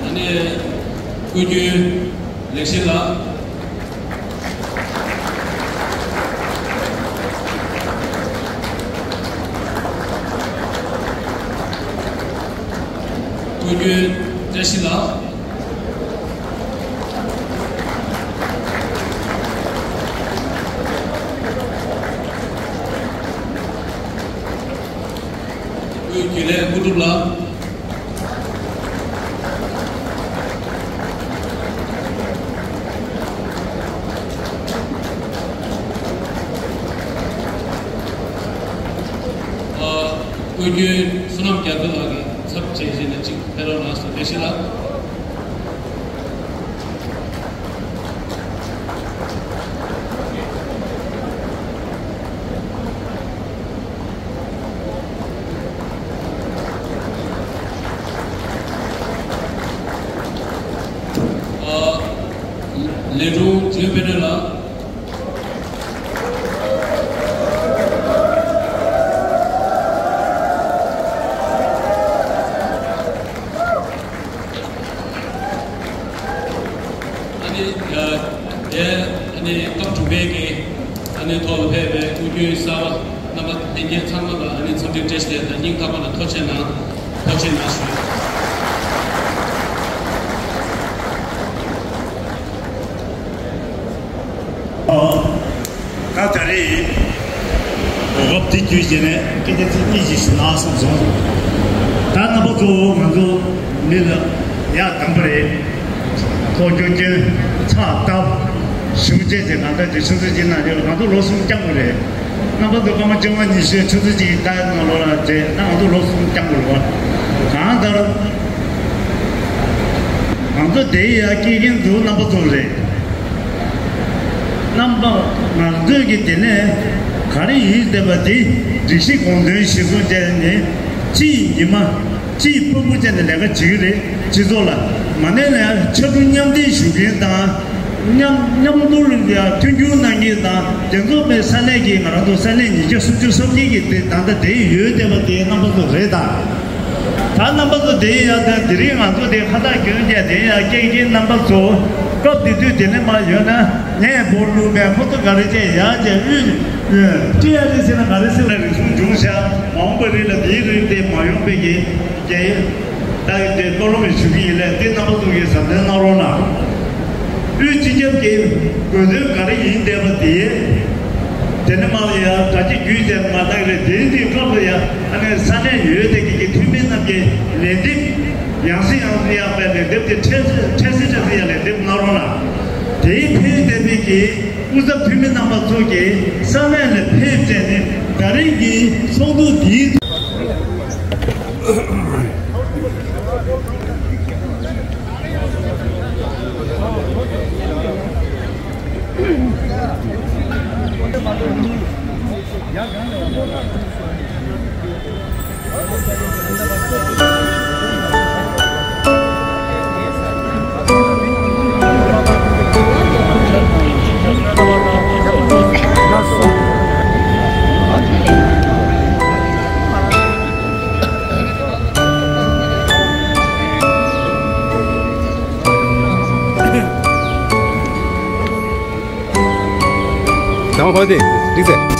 ཨ་ནི་སྐུ་མགྲོན་ལེགས་བཤད་ལགས། སྐུ་མགྲོན་བཀྲ་ཤིས་ལགས། སྐུའི་རྒྱུན་ལས་སྐུ་སྒྲུབ་ལགས། ཨ། སྐུ་མགྲོན་བསོད་ནམས་རྒྱ་མཚོ་ལགས་ཀྱི་ཚབ་བྱས་བྱས་ནས་གཅིག་ཕེབས་རོགས་གནང་སོང་། བཀྲ་ཤིས་ལགས། ལས་དྲུང་འཇོན་པེ་ཏྲ་ལགས། ཨ་ནི་ཨ་དེ་ཨ་ནི་སྐབས་དྲུག་པའི་གི་ཨ་ནི་ཐོག་ལ་ཕེབས་པའི་སྐུ་མགྲོན་གསར་པ་རྣམ་པ་ལྷན་རྒྱས་ཚང་མ་ལ་ཨ་ནི་འཚམས་འདྲི་བཀྲ་ཤིས་བདེ་ལེགས་དང་སྙིང་ཐག་པ་ནས་ཐུགས་རྗེ་གནང་། ཐུགས་རྗེ་གནང་ཞུ། ད་ད་རེས་གོ་སྐབས་འདི་བརྒྱུད་བྱས་ནས་སྐད་ཆ་ཚིག་གཉིས་ཤིག་ཞུ་ན་བསམ་སོང་། ད་རྣམ་པ་ཚོ་ང་ཚོ་མི་ལ་ཡག་དམ་པ་རེད། ཐོག་རྒྱུ་རྐྱེན་ཚགས་བཏབ་ཞུ་བྱས་ཏེ། ང་ཚོ་འདི་ཆུ་ཚོད་གཅིག་ནང་ཡོད། ང་ཚོ་ལོ་གསུམ་བསྐྱངས་པ་རེད། རྣམ་པ་ཚོ་སྐར་མ་བཅོ་ལྔ་ཉི་ཤུ་ཆུ་ཚོད་གཅིག་ད་ནང་ལོགས་ལ་བྱས་ན་ང་ཚོ་ལོ་གསུམ་བསྐྱངས་པ་རེད་བ། གང་ལྟར་ང་ཚོ་དེ་ཡ་སྐྱེལ་མཁན་ཚོ་རྣམ་པ་ཚོ་རེད། རྣམ་པ་ང་ཚོས་ཀྱི་དེ་ནས་ག་རེ་ཡིན་བསྡད་པ་དེ་སྒྲིག་གཞི་དགོངས་དོན་གཞིར་བཟུང་བྱས་ནས་སྤྱི་ཡི་ཉི་མ། སྤྱིའི་ཕུང་པོ་ཅན་དུ་ལས་ཀ་བྱེད་ཀྱི་རེད། སྤྱི་ཚོགས་ལ་མ་ནས་ལ་ཡང་ཕྱར་གྲུ་མཉམ་འདེགས་ཞུ་མཁན་དང་། མཉམ་མཉམ་དུ་ལ་ཡང་མཐུན་འགྱུར་གནང་མཁན་དང་། དེ་ཚོ་པའི་ས་གནས་ཀྱི་ང་རང་ཚོ་ས་གནས་ཉིས་བརྒྱ་སུམ་ཅུ་སོ་བརྒྱད་ཀྱི་དེ་ད་ལྟ་དེ་ཡོད་བསྡད་པ་དེའི་རྣམ་པ་ཚོ་རེད་ད། ད་རྣམ་པ་ཚོ་དེ་ཡང་ད་དེ་རིང་ང་ཚོ་དེ་ཁ་བཏགས་གྱོན་བྱས་དེ་ཡང་སྐད་མཁན་རྣམ་པ་ཚོ་སྐབས་དེ་དུས་དེ་ནས་མ་ཡོད་ན། ངས་འབོར་བླུགས་པའི་ཁོ་ཚོ་ག་རེ་བྱས་ཡག་བྱས་དབུས་ཀྲི་ཡ་རེ་ཟེར་ན་ག་རེ་ཟེར་ན་རིགས་གསུམ་འབྱུང་བཞག་མ་འོངས་པ་རིགས་ལ་དེའི་རིགས་དེ་མ་ཡོང་པའི་གི་རྒྱལ་ཡོད་ད་ཡོད་དེ་བློ་རོགས་མི་ཞུ་གི་ཡིན་ལས། དེ་རྣམ་པ་ཚོ་གི་བསམ་ཚུལ་གནང་རོགས་གནང་། དབུས་སྤྱི་ཁྱབ་ཀྱི་དགོས་དོན་ག་རེ་ཡིན་བསྡད་པ་དེ་དེ་ནས་མ་ལ་ཡ་ག་ཅི་རྒྱུས་ཟེར་མ་ལྟ་གི་རེད། དེ་དེའི་སྐབས་ལ་ཡ་ཨ་ནེ་ས་གནས་ཡོད་དེ་གི་གི་འཐུས་མི་རྣམས་ཀྱི་ལན་འདེབས་ཡང་སེ་ཡང་སེ་ཡང་པའི་ལན་འདེབས་དེ་འཕྲལ་སེ་འཕྲལ་སེ་འཕྲལ་སེ་ཡང་ལན་འདེབས་གནང་རོགས་གནང་། དེའི་ཕན་བདེ་བའི་གི་སྐུ་ཚབ་འཐུས་མི་རྣམ་པ་ཚོ་གིས་ས་གནས་ལ་ཕེབས་བྱས་ནས་ད་རེས་ཀྱི་ཚོགས་འདུ་འདིའི་ཡ། ཡང་ཧོ་དེ་རིག་ཟེར།